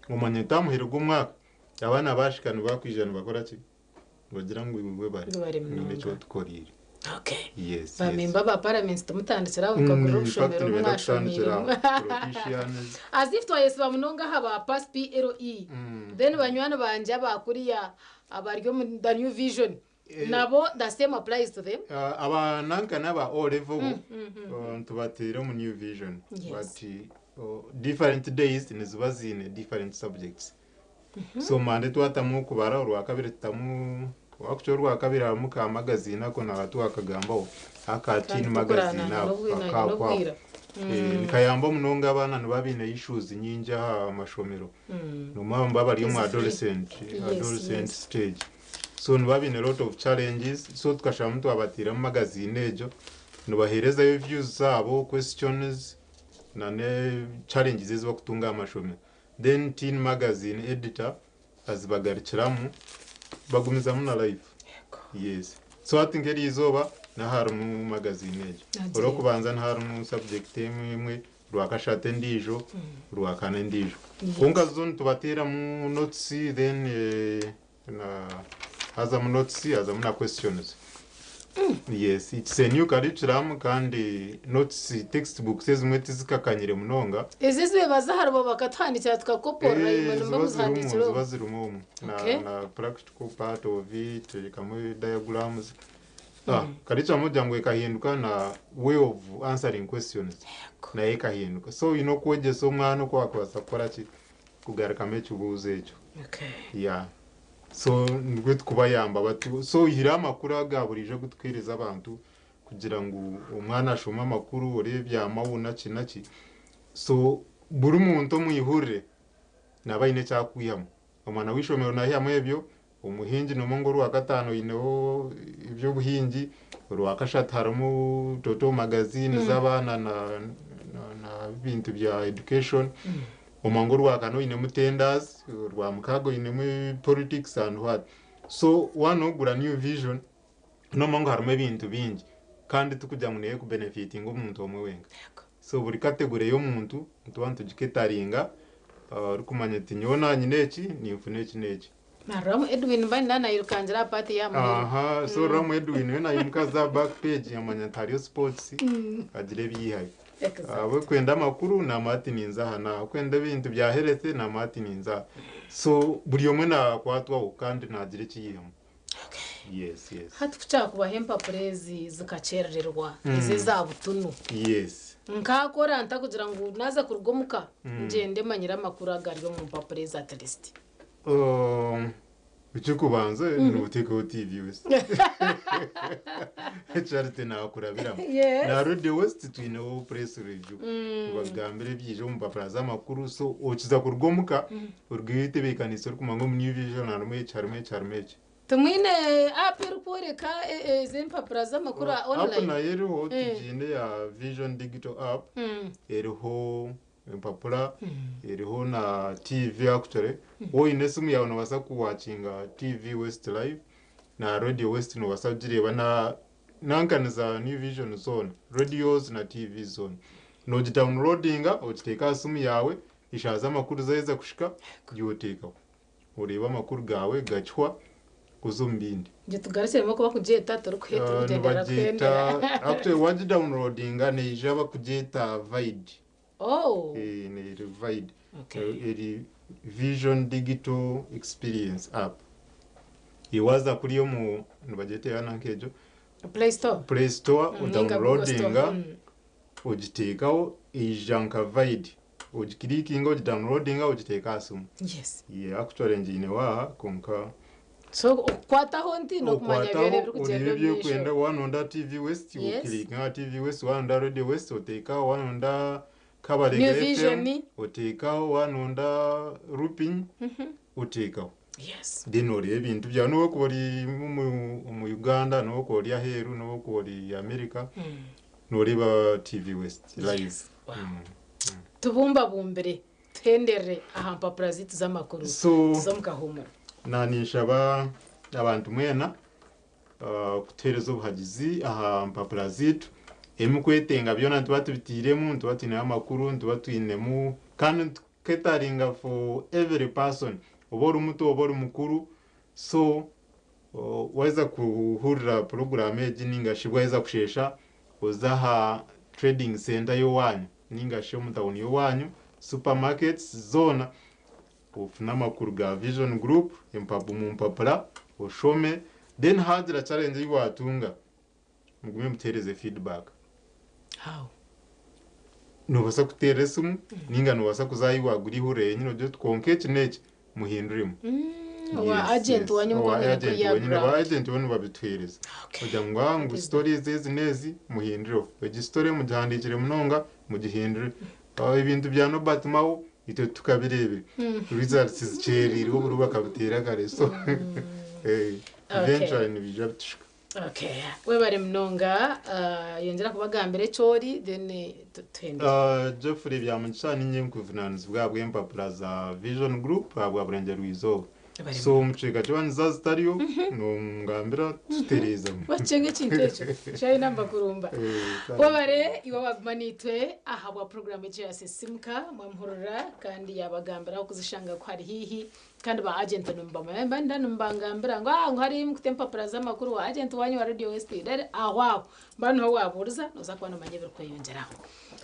omanye nti aha muheru gw'omwaka abaana baashika nibakwija nibakora ki? Nibagira ngu iwe webare, Webare haine munonga. eki otukoreire. Yes, yes. Ba member ba parliament timutandikira aho mukagurira In fact, obushomero obu nibenda kutandikira aho. mwashomiiremu. Politicians. As if twayesiba munonga aha ba pass PLE. Then banywani bangye abakuriya abari omu the new vision nabo the same applies to them. Aba nanka n'aba O level bo nitubateera omu new vision. But different days niziba ziine different subjects. So Monday twatamu okubara, orwakabiri tutamu wakukira orwakabiri harimu ka magazine ako naba twakagambaho aka Kandi teen magazine tukuranana ako n'obwina aka kwako. n'obwira. Nikayamba munonga abaana niba baine issues nyingi aha mashomero. Nomamba bari omu It's free. adolescent adolescent stage. So niba baine lot of challenges so tukasharamu twabateeramu magazine egyo. Nibaheerezayo views zaabo, questions na ne challenges ezi bakutunga aha mashomero. Then Teen Magazine editor azibagarukiramu bagumizamu na life. Yes. So hati nk'eri izooba naharimu magazine egyo. Nagireeba. Orwokubanza niharimu subject emwe emwe, Rwakashatu endiijo, Rwakana endiijo. Yes. Kwonka zo nitubateeramu notes then eh, na hazamu notes hazamu na questions. Yes, it's a new curriculum kandi notes textbooks ezimwe tizikakanyire munonga. Ezi ezibebaza aharibo bakatuhandikira tukakoporora Eh, imwe nimwe ziba zirimu muzihandikire ziba omu. zirimu omu na, Okay. na practical part of it kamwe diagrams Ah, curriculum ogira ngu ekahinduka na way of answering questions nayo ekahinduka so oine okwegyesa omwana oku akubaasa kukora ki kugarukamu ekibuuzo ekyo Okay. yeah so nibwo tukubayamba bati so oihireho amakuru aga buriijo agu tukuheereza abantu kugira ngu omwana ashome amakuru oreebe ebyamawu naki naki so buri muntu omwihurire naaba aine eki akwihamu omwana w'eishomero naihamu ebyo omuhingi noomanya ngu orwakataano oineho eby'obuhingi orwakashatu harimu toto magazine z'abaana na na ebintu bya education omanya ngu orwakana oinemu tenders orwamukaaga oinemu politics and what so waaba noogura new vision nomanya ngu harimu ebintu bingi kandi tikugira ngu neyo ekubenefitinga omuntu omwe wenka so buri category y'omuntu nituba nitugiketaringa orikumanya oti nyowe nanyine eki ninfuna eki n'eki. Na Ramu Edwin mbani na nayirukangira aha part ya muheru. Aha, so Ramu Edwin we nayimuka aza aha back page amanya nti hariyo sports agira ebi yihayo. Exactly. Orikwenda amakuru namanya ati ninza aha n'aha, orikwenda ebintu bya health namanya ati ninza aha. So buri omwe nakwatwaho kandi nagira eki yihamu. Yes, yes. Hati ku kyakubaho empapura ezi zikakyerererwa ezi eza butunu. Yes. Nkaakora nta kugira ngu naaza kuruga omuka ngyende manyire amakuru agari omu mpapura ezi at least. Um, Ekirikubanza nooteekaho TV West. Charity naakurabiramu. Yes. Na Radio West twineho press review. Nibakugambira ebiija omu mpapura z'amakuru so okiza kuruga omuka orugeyo oyetebeekaniise orikumanya ngu omu New Vision harimu eki harimu eki harimu eki. Timwine app erikworeka ezi empapura z'amakuru App online? nayo eriho tugiine ya Vision Digital App eriho empapura eriho na TV actually. Waaba oine esimu yaawe noobaasa kuwakinga TV West Live na Radio West noobaasa kugireeba na nankani za New Vision zoona, radios na TV zoona. Noogidawuniroodinga ogiteeka aha simu yaawe, eshaaha z'amakuru zaaheza kuhika, gyoteekaho. Oreeba amakuru gaawe gakihwa kuza omu bindi. Ngi tugarukiremu oku bakugyeta turikuhe turikugyendera Nibagyeta kuhendera. actually wagidawuniroodinga neija bakugyeta Vide. Oh. Eh, neri Vide. Okay. Eri Vision Digital Experience app. Waaza kuri omu nibagyeta eya nanka egyo? Play Store. Play Store Ninga Google Store. odownloadinga ogiteekaho eija nka Vide. Ogikirikinga ogidownloadinga ogiteeka aha simu. Yes. Yeah, actually ngiine waaha kwonka So okukwataho nti n'okumanya okwataho byona ebirikugyenda oreebe omu maisho. ebyokwenda wanonda TV West Yes. okirikinga aha TV West wanonda Radio West oteekaho wanonda Kabarega New FM Vision. oteekaho wanonda Rupin oteekaho. Yes. Then oreeba ebintu byawe nobu okuba ori omu Uganda nobu okuba ori aheeru nobu okuba ori America nooreeba TV West live. Yes. Wow. Tubumbabumbire tuhenderere aha mpapura zaitu z'amakuru So tuze omu kahuumuro. na ninshaba abantu mwena kutuheereza obuhagizi aha mpapura zaitu ebimukwetenga byona nituba tubitiiremu nituba twinemu amakuru nituba twinemu kandi nituketaringa for every person oba ori muto oba ori mukuru so waheza kuhurira puroguramu egi ninga shi bwaheza kusheesha oze aha trading center y'owaanyu ninga shi omu tawuni y'owaanyu supermarkets zoona ofune amakuru ga Vision Group omu mpapura oshome then haagira challenge ei waatunga mugume mutuheereze feedback. How? Noobaasa kuteera esimu ninga noobaasa kuza ahi waagura eihurire yenyine ogire oti kwonka eki n'eki muhinduremu. Owa agent wanyu Owa mukomire agent kuriya wenyine, ba ground. agent bo nibabituheereza. Ogira ngu ah ngu stories ezi n'ezi muhindureho. Egi story mugihandiikire munonga mugihindure. Ah, ebintu bya Norbert Mao itwe tukabireebire. Results zikyereirwe oburo bakabuteera kare so eventually nibiija bitushuka. Okay, webare munonga. Yongyera kubagambira eki ori, then tuhendere. Geoffrey Byamugisha ninye nkuvunanizibwa ahabw'empapura za Vision Group ahabwa Burengyerwa Izooba. Bari So omu kicweka ky'owanyiza zitariyo nongambira tutereezemu. Wakyenga ekintu ekyo kyayina mbakurumba. Webare iwe waguma naitwe ahabwa puroguramu egi ya Sisimuka. Mwamuhurira kandi yabagambira ahu kuzishanga ku hari haihi. Kandi ba agent nimubamanya mba nda nimubangambira ngu ah ngu hariyo mukute empapura z'amakuru wa agent wanyu wa Radio West then aho aho mba niho wabuuriza noza kuba nomanya ebirikweyongyeraho.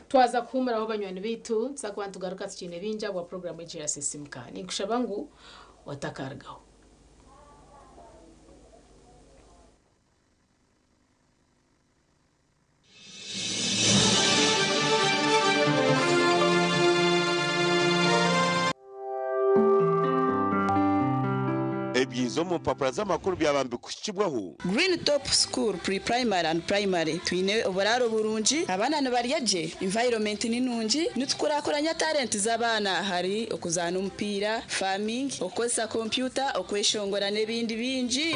Twaza kuhuumuraho banywani baitu tuza kuba nitugaruka tukiine bingi ahabwa puroguramu egi eya Sisimuka. Ninkushaba ngu otakarugaho. Ebyiza omu mpapura z'amakuru byaba nibikuhikibwaho. Green Top School Pre-Primary and Primary Twine oburaaro burungi, abaana nibarya gye, environment ni nungi, nitukurakuranya talent z'abaana ahari okuzaana omupiira, farming, okukozesa kompyuta, okweshongora n'ebindi bingi.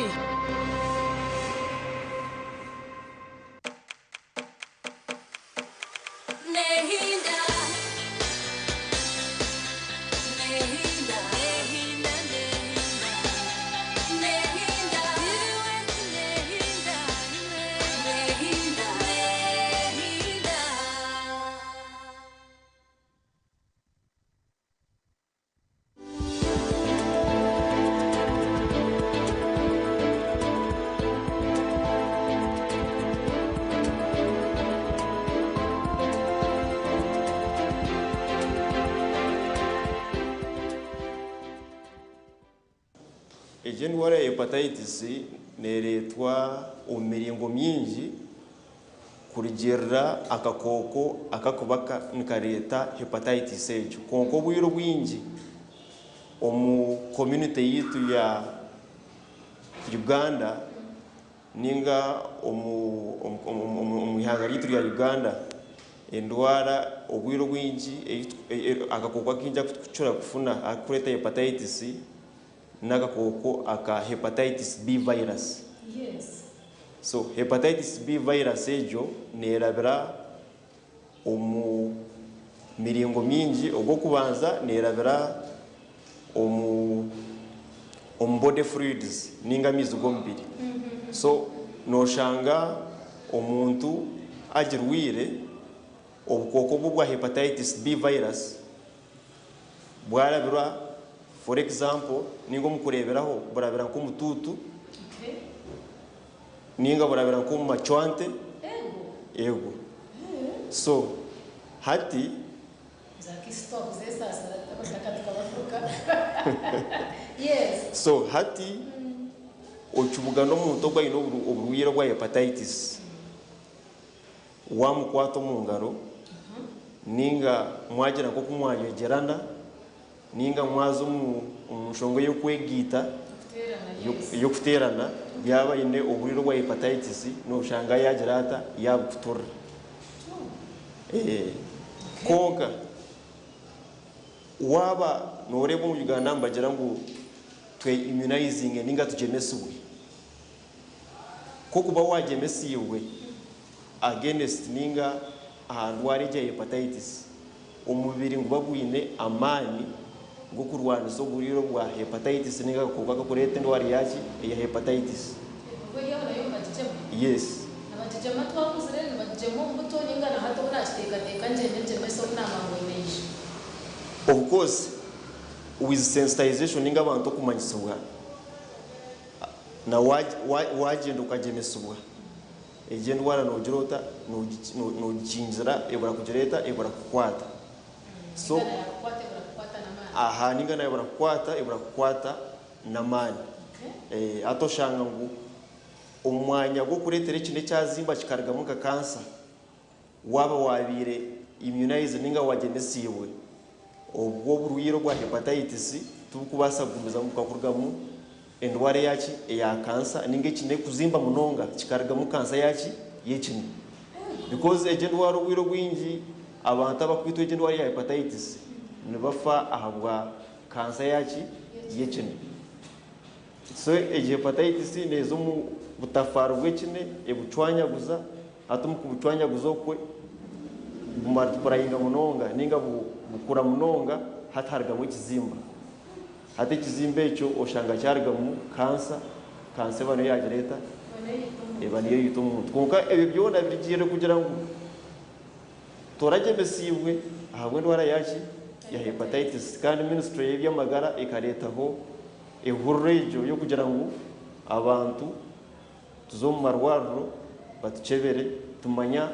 Egi endwara ya hepatitis neereetwa omu miringo mingi kurugiirira akakooko akakuba nikareeta hepatitis egyo. Kwonka obwire obwingi omu community yaitu ya Uganda ninga omu ihanga ryaitu rya Uganda, endwara obwire obwingi akakooko akaingi aku turikukira kufuna akarikureeta hepatitis n'akakooko aka hepatitis B virus. So hepatitis B virus egyo neerabira omu miringo mingi. Ogw'okubanza neerabira omu omu body fluids ninga amaizi g'omubiri. So nooshanga omuntu agirwaire, obukooko obu obwa hepatitis B virus bwarabirwa for example ninga omu kureeberaho burabira nk'omu tuutu ninga burabira nk'omu macwante eego. So hati. So hati okibugana omuntu ogu aine oburwaire obwa hepatitis wamukwata omu ngaro ninga mwagira nk'oku mwanywegyerana ninga mwaza omu nshonga ey'okwegaita, ey'okuteerana, yaaba aine oburwaire obwa hepatitis noshanga yaagira ata, yaabukuturira. Kwonka waaba nooreeba omu Uganda nibagira ngu twe immunizinge ninga tugyemesibwe. Ku okuba waagyemesiibwe against ninga aha ndwara egi ya hepatitis, omubiri niguba gwine amaani g'okurwanisa oburwaire obwa hepatitis ninga akakooko akakureeta endwara eyaki eya hepatitis. Yes. Of course with sensitization ninga abantu okumanyisibwa na wagyenda okagyemesibwa egyo endwara nogira ota nogikingira ebura kugira eta ebura kukukwata so aha ninga nayo ebura kukukwata ebura kukukwata n'amaani hati oshanga ngu omu mwanya gw'okureetera ekine ekyazimba kikarugamu nka kansa Waaba waabaire immunized ninga waagyemesiibwe, obwo oburwaire obwa hepatitis tiburikubaasa kugumizamu bukakurugamu endwara eyaki? Eya kansa ninga ekine kuzimba munonga kikarugamu kansa yaki? Y'ekine. Because egyo endwara obwire obwingi abantu abakwitwa egyo endwara ya hepatitis nibafa ahabwa kansa yaki? Y'ekine. So egi hepatitis neeza omu butafaari bw'ekine ebucwanyaguza hati omu kubucwanyaguza okwe bumultipurayinga munonga ninga bukura munonga hati harugamu ekizimba. Hati ekizimba ekyo oshanga kyarugamu kansa, kansa eba niyo yagira eta? Eba niyo yaita omuntu. Kwonka ebyo byona birigiirire kugira ngu toragyemesiibwe ahabw'endwara yaki? Ya hepatitis. Kandi ministry y'eby'amagara ekareetaho ehururu egyo y'okugira ngu abantu tuze omu marwariro batukyebere tumanya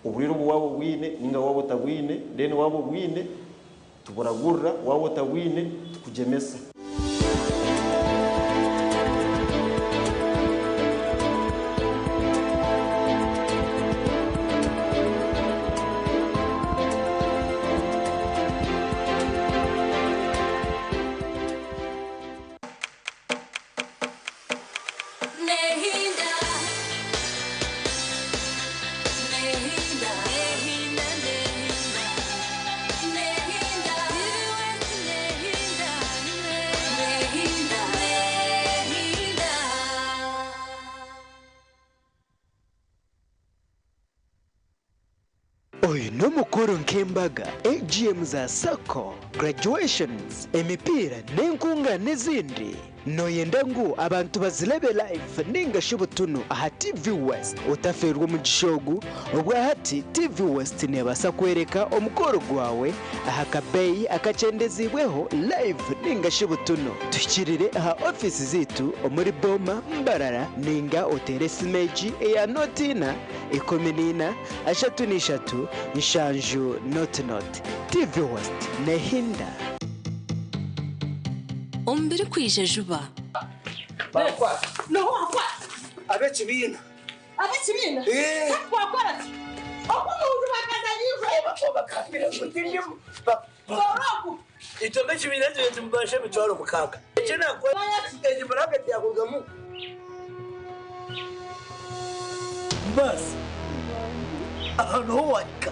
oburwaire obu waaba obwine ninga waaba otabwine, then waaba obwine tuburagurira, waaba otabwine tukugyemesa. Nehinda, nehinda, nehinda, nehinda, nehinda, nehinda, nehinda. Oyu n'omukoro nk'embaga, AGM za sacco, graduations, emipiira n'enkungaana ezindi. Nooyenda ngu abantu bazirebe live ninga shi butunu aha TV West? Otafeerwa omugisha ogu, obwahati TV West neebaasa kworeka omukoro gwawe aha kabeeyi akakyendeziibweho live ninga shi butunu. Tuhikirire aha ofiisi zaitu omuri Boma, Mbarara ninga oteere esimu egi eya nooti ina, 14, 33, 7 0 0. TV West neehinda. Omu birikwija juba. Ab'ekibiina. Ab'ekibiina? Twakora ki? Oku omuntu bakazanyirwe. Bakambira ngu tindimu. Itwe nk'ekibiina ekyo tumubasha 60,000. Eki nakora egi buraketi yakurugamu. Basi aha niho wahika.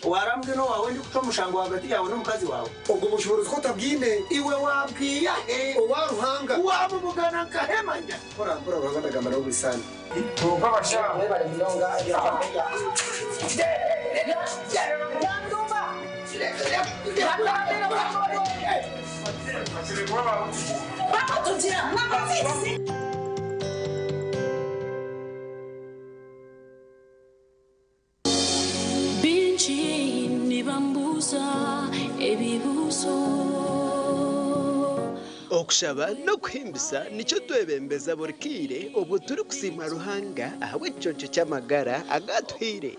Warambwe n'owawe ndikucwa omushango hagati yawe n'omukazi wawe. Obwo bushobozi ko otabwine iwe wabwiya he owa Ruhanga wamumugana nkahemanya. Mpora mpora Ruhanga ndagamba nawe buri sande. Bingi nibambuuza ebibuuzo. Okushaba n'okuhimbisa nikyo twebembeza buri kiire obwo turikusiima Ruhanga ahabw'ekiconco ky'amagara agatuhaire.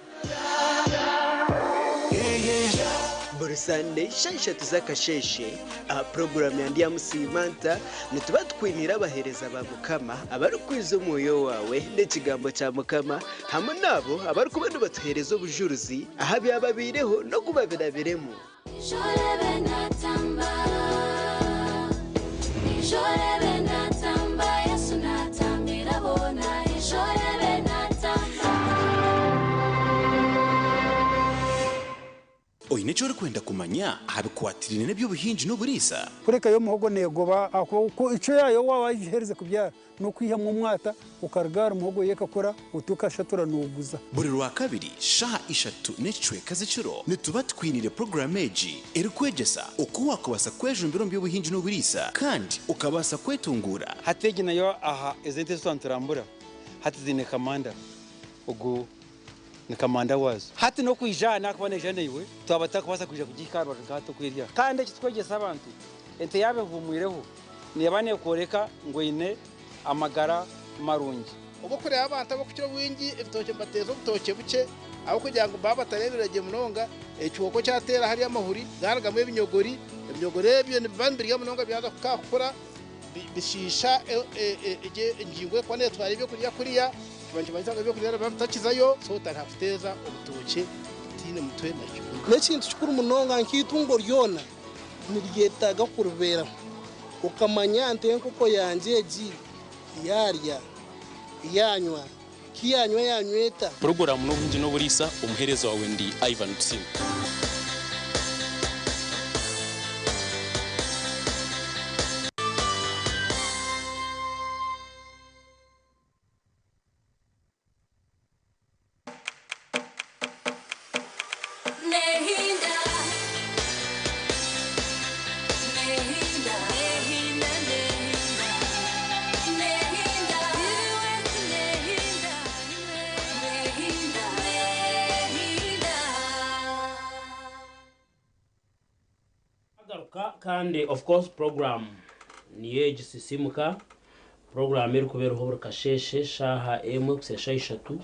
Buri Sande shaaha ishatu z'akasheeshe aha puroguraamu ya Ndyamusiima Nta nituba tukwiniire abaheereza ba Mukama abarikwiza omwoyo waawe n'ekigambo kya Mukama hamwe n'abo abarikuba nibatuheereza obujurizi aha byababaireho n'oku babirabiremu. Nijorebe natamba, nijorebe natamba, Yesu natambira bona, nijorebe natamba. Oine eki orikwenda kumanya aha bikwatiraine n'eby'obuhingi n'oburiisa? Kureka yo omuhogo neegoba ahakuba icyo yayo waaba wagiheerize kubyara n'okwihamu omwata okarugara omuhogo yo ekakura otu okashatura nooguza. Buri Rwakabiri shaaha ishatu n'ekicweka z'ekiro nituba tukwiniire puroguraamu egi erikwegyesa oku waakubaasa kwejumbira omu by'obuhingi n'oburiisa kandi okabaasa kwetunguura. Hati egi nayo aha ezi ente ezi twaniturambura hati ziine kamanda ogu ni kamanda waazo. Hati n'okwija aha nakuba naija naiwe twaba tutakubaasa kwija kugihika aha rubaju nka hati okwirya. Kandi eki tukwegyesa abantu ente yaaba ehuumwireho neeba neekworeka ngu eine amagara marungi. Obu okureeba abantu ab'okukira obwingi ebitookye nibateeza obutookye bukye ahabw'okugira ngu baba batareebire gye munonga ekihooko kyateera hariya amahuri garugamu ebinyogori, ebinyogori ebyo nibiba nibirya munonga byaza kukura bishiisha engingo erikuba neetwara ebyokurya kuriya kiba nikimanyisa ngu ebyokurya nibiba bitakizayo so otandika kuteeza obutookye butaine mutwe na kibunu. N'ekintu kikuru munonga nk'itungo ryona niryetaaga kuribeeraho okamanya nti enkoko yangye egi yaarya yaanywa ki yaanywa yaanywa eta. Puroguraamu n'obuhingi n'oburiisa, omuheereza waawe ndi Ivan Tusiime. Kandi of course program niyo egi Sisiimuka, puroguraamu erikuba eriho buri kasheeshe shaaha emwe kuhitsya shaaha ishatu,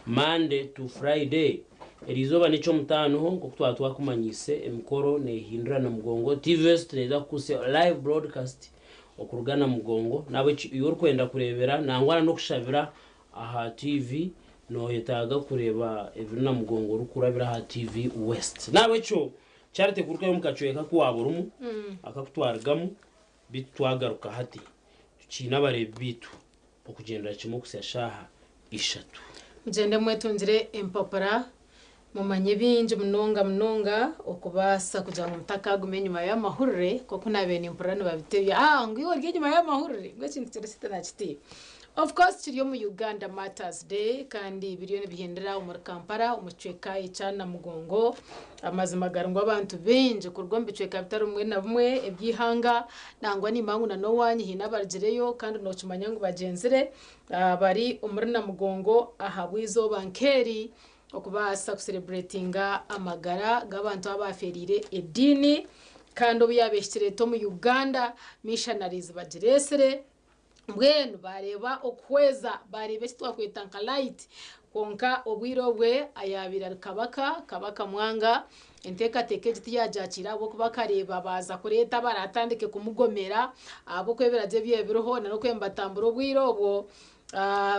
Monday to Friday. Eriizooba n'eky'omutaanoho nk'oku twaba twakumanyiise emikoro neehindura Namugongo. TVS neeza kukuhitsya live broadcast okuruga Namugongo. N'ahabw'ekyo iwe orikwenda kureebera nangwa na n'okushabira aha TV, nooyetaaga kureeba ebiri Namugongo orikurabira aha TV West. N'ahabw'ekyo Charity kurukayo omu kacweka aku waaba orimu akakutwarigamu beitu twagaruka hati tukiine abareebi beitu okugyendera kimwe okuhitsya shaaha ishatu. Mugyende mwetungire empapura mumanye bingi munonga munonga okubaasa kugira ngu mutakaaguma enyima y'amahurire nk'oku naabaire nimpurira nibabitebya ah ngu iwe ori enyima y'amahurire ngu ekintu kiri kiti na kiti. Of course kiri omu Uganda Martyrs Day kandi biriyo nibihindira omuri Kampala omu kicweka ekya Namugongo. Amazima gari ngu abantu baingi kuruga omu bicweka bitari bimwe na bimwe eby'eihanga nangwa nimanya ngu na n'owaanyu haine abarugireyo kandi nookimanya ngu bagyenzire bari omuri Namugongo ahabw'eizooba nk'eri okubaasa kusereburetinga amagara g'abantu abaafeereire ediini kandi obu yaaba ehikire eti omu Uganda missionaries bagireetsire. Mbwenu baareeba okuhweza, baareeba eki twakweta nka light. Kwonka obwire obwe ayaabaire ari kabaka, Kabaka Mwanga, enteekateeka egi tiyaagyakiire ahabw'okuba akareeba baaza kureeta abaraatandike kumugomera ahabw'okuba ebiragiro ebibaire biriho n'okuba nibatambura obwire obwo.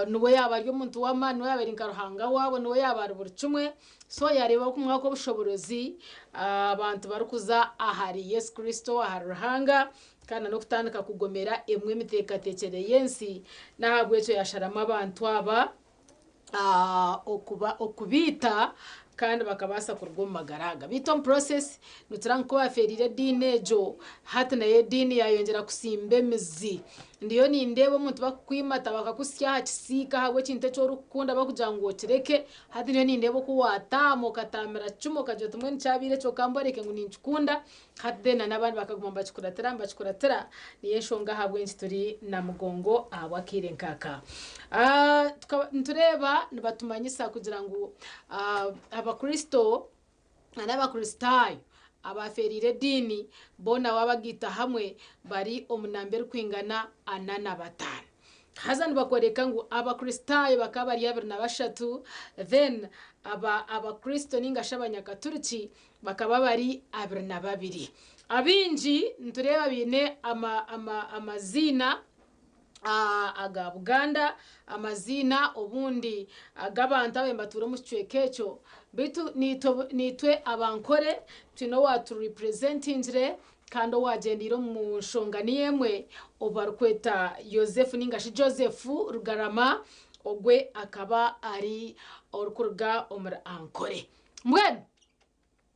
Niwe yaaba ari omuntu w'amaani, niwe yaabaire nka Ruhanga waabo, niwe yaaba ari buri kimwe. So yaareeba okumwaka obushoboorozi abantu barikuza ahari Yesu Kristo, ahari Ruhanga. Kandi n'okutandika kugomera emwe emiteekateekyere y'ensi, n'ahabw'ekyo yaasharamu abantu aba okuba okubaita kandi bakabaasa kuruga omu magara aga. Beitu omu process nitura ngu ku baafeereire ediini egyo, hati nayo ediini yaayongyera kutsimba emizi. Ndiyo nindeeba omuntu bakukwimata bakakusya aha kisiika ahabw'ekintu eki orikukunda bakugira ngu okireke, hati ndiyo nindeeba oku waataama okataamira kimwe okagira oti mbwenu kyabaire ekyo kamboreke ngu ninkikunda, Hati then na n'abandi bakaguma nibakikuratira nibakikuratira, niyo enshonga ahabw'enki turi Namugongo ahabw'akaire nk'aka. Ah, tukaba nitureeba nibatumanyisa kugira ngu ah, Abakristo na n'Abakristaayo abaafeereire ediini boona waabagaita hamwe bari omu namba erikwingana 45. Haza nibakworeka ngu Abakristaayo bakaba bari 23 then aba Abakristo ninga shi Abanyakaturiki Bakaba bari 22. Abaingi nitureeba baine amaziina aga Buganda, amaziina obundi ag'abantu ababaire nibatuura omu kicweka ekyo. Beitu naitwe Abankore twine owaaturipurezentingire kandi owaagyendeire omu nshonga niyo emwe ou barikweta Yosefu nainga shi Joseph Rugarama, ogwe akaba ari orikuruga omuri Ankore. Mbwenu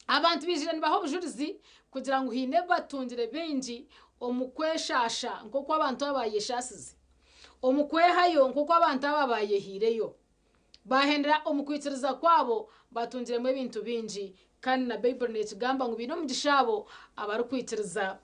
abantu baijire nibaha obujurizi kugira ngu haine ebi batungire bingi omu kweshaasha nk'oku abantu aba baayeshaasize, omu kwehayo nk'oku abantu aba baayehaireyo. Baahendera omu kwikiriza kwabo batungiremu ebintu bingi kandi na Baiburi neekigamba ngu baine omugisha abo abarikwikiriza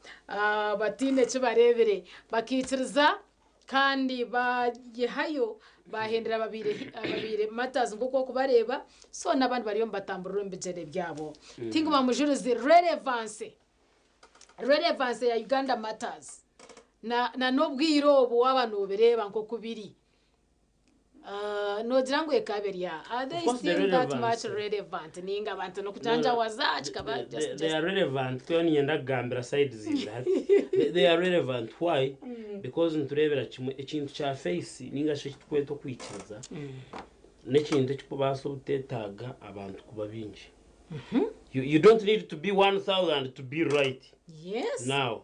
bataine ki bareebire. Bakaikiriza Kandi baayehayo baahendera ababaire ababaire martyrs nk'oku orikubareeba, so n'abandi bariyo nibatamburira omu bigyere byabo. Tinguma mujurizi relevance, relevance ya Uganda Martyrs na na n'obwire obu waaba noobireeba nk'oku biri, Noogira ngu ekaba eri aha? Are they Of course the still that relevance. much relevant? Ninga abantu No, no, n'okujanjawaza kikaba they, just they, they just are relevant kuba niinyenda kugambira side zibiri hati. They, they are relevant why? Because nitureebera kimwe ekintu kya faith ninga shi ekiturikweta okwikiriza n'ekintu ekirikubaasa obuteetaaga abantu kuba baingi. You, you don't need to be 1000 to be right. Yes. Now,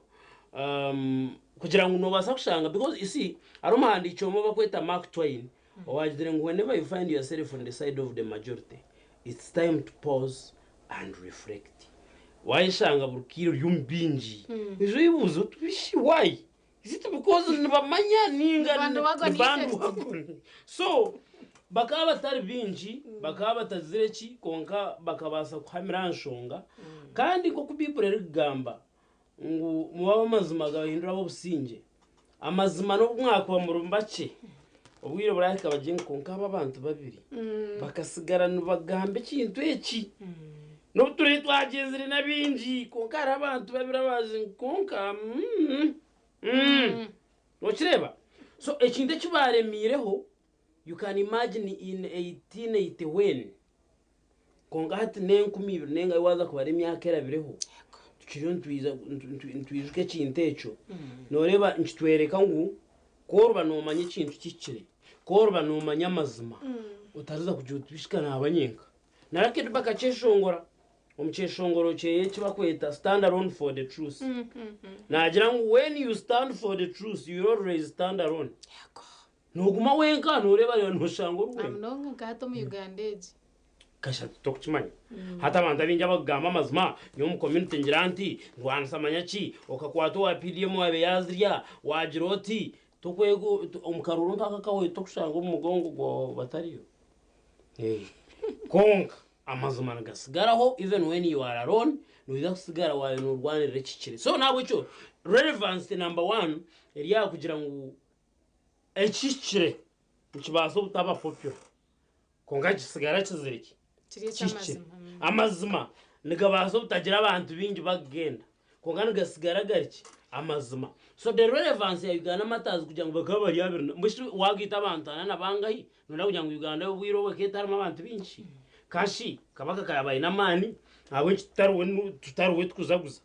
Kugira ngu noobaasa kushanga because you see hariho omuhandiiki omwe ou barikweta Mark Twain owaagizire ngu whenever you find yourself on the side of the majority it's time to pause and reflect. Waayeshanga buri kaire ori omu baingi, oija oyebuuza oti bishi why? Is it because nibamanya ninga Ni bandwagon ni bandwagon? So bakaba batari baingi, bakaba batagizire ki kwonka bakabaasa kuhamira aha nshonga kandi nk'oku Baiburi erikugamba ngu mube ab'amazima gabahindure ab'obusingye. Amazima n'obu mwakuba muri bakye, obwire burahika bagye ngu kwonka aba abantu babiri bakasigara nibagamba ekintu eki. N'obu turi twagyenzire na bingi kwonka hariho abantu babiri abazi ngu kwonka mm, Nokireeba? So ekintu eki baaremiireho you can imagine in 1880 when kwonka hati n'enkumi ibiri n'engahi waaza kubara emyaka erabireho tukiriyo nitwiza nitwijuka ekintu ekyo. Nooreeba nikitworeka ngu ku oriba noomanya ekintu kihikire, ku oriba noomanya amazima, otariza kugira oti bishika naaba nyenka. Na Lucky Dube akakyeshongora omu kyeshongoro kyeye eki barikweta Stand Alone for the Truth. Naagira ngu when you stand for the truth, you will always stand alone. Nooguma wenka nooreeba reeba nooshanga ori wenka. Munonga nka hati omu Uganda egi. Kasha tokukimanya. Hati abantu abaingi abakugamba amazima, nyowe omu community ngira nti, ndwanisa manya ki, okakwata owa PDM owaabaire yaazirya, waagira oti, tokwega omu karuuru nk'aka akahwaire tokushanga omu mugongo gwawe batariyo. Kwonka amazima nigasigaraho even when you are alone, noija kusigara waaba noorwanirira ekihikire. So n'ahabw'ekyo relevance number one eri aha kugira ngu ekihikire nikibaasa obutaba popular kwonka kisigara kizire ki? Kiri Kihikire. eky'amazima. Amazima nigabaasa obutagira abantu baingi bakugenda kwonka nigasigara gari ki? Amazima. So the relevance ya Uganda matters kugira ngu bakaba bari abiri na mbwenu shi wagaita abantu ana na bangahi noyenda kugira ngu Uganda y'obwire obu ekaba etarimu abantu baingi? Kashi Kabaka akaba aine amaani ahabw'enki tutariwe tutariwe tukuzaguza?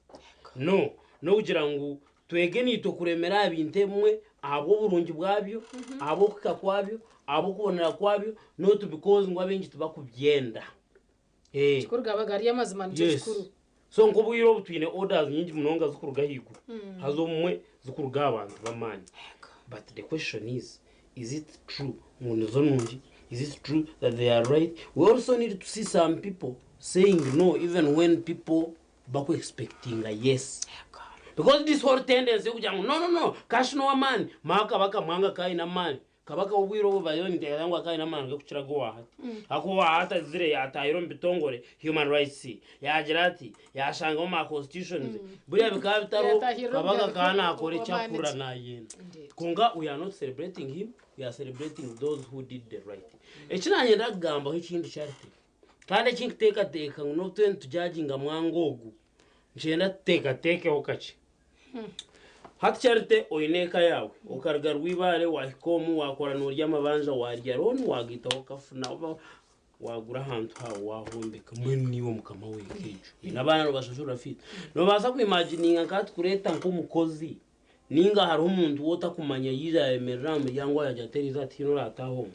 No, n'okugira ngu Twege naitwe kuremera aha bintu ebimwe ahabw'oburungi bwabyo, ahabw'okuhika kwabyo, ahabw'okubonera kwabyo, not because ngu abaingi tibakubyenda. Eh. Kikuru gaba gari amazima nikyo Yes. kikuru. So nk'obwire obu twine orders nyingi munonga zikuruga ahaiguru, haza obumwe zikuruga aha bantu b'amaani. But the question is, is it true ngu nizo nungi? Is it true that they are right? We also need to see some people saying no even when people baku expectinga yes because this whole tendency yokugira ngu no no no kashi nowamaani mawe kabaka mwanga akaba aine amaani kabaka wobwire obwo bariyo niteekateeka ngu akaba aine amaani gakukira agowahati ahakuba owahati azire yatahire omu bitongore human rights yagira ati yashangamu ma constitutions buriya bikaba bitariho Yatahirira kabaka omugabe akaba nakora eki w'amaani akuhurira ki? nayenda kwonka we are not celebrating him we are celebrating those who did the right eki nanyenda kugambaho ekindi Charity Kandi eki nkuteekateeka ngu n'obu twena nitujaginga mwanga ogu, nikyenda tuteekateekeho kakye. Hati Charity oine eka yaawe, okaruga Rwibaare waahika omu waakora noorya amabanja waarya looni waagaitaho okafuna oba waagura ahantu haawe waahombeka mbwenu niiwe mukama w'eka egyo. Oine abaana noobashashurira fiizi. Noobaasa kwimagininga nka hati kureeta nk'omukozi Ninga hariho omuntu ou otakumanya yaija yayemerera aha muryango yaagira ati eriizooba tihaine oraataaha omu.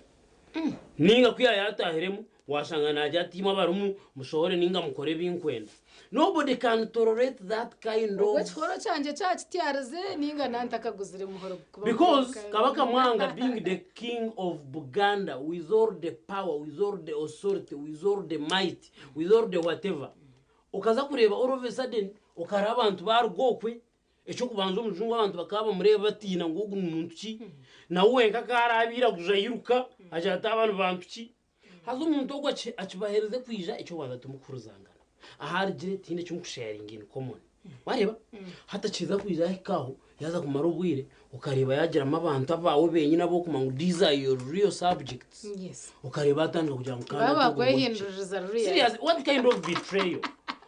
Ninga ku yaayataahiremu waashanga naagira ati imwe abarimu mushohore ninga mukore ebi nkwenda. Nobody can tolerate that kind Obwo of. ekihoro kyangye kyakityarize ninga nantakaguzire muhoro kuba Because muto. Kabaka Mwanga being the king of Buganda with all the power, with all the authority, with all the might, with all the whatever, okaza kureeba all of a sudden okareeba abantu baaruga okwe Eky'okubanza omujungu abantu bakaba bamureeba batiina ngu ogu ni muntu ki? Nawe wenka ka araabe airaguza airuka agira ati aba ni bantu ki? Haza omuntu ogwo akibaheereze kwija eky'okubanza timukuhurizangana. Ahu arugire tihaine eki mukusheyaringa in common. Waareeba? Hati akiza kwija ahika aho yaaza kumara obwire okareeba yaagiramu abantu abaawe benyini abu orikumanya ngu these are your real subjects. Yes. Okareeba atandika kugira ngu kandi Baba hati ogu niwe ohikire. bakwehinduririza ruriya. Serious, what kind of betrayal?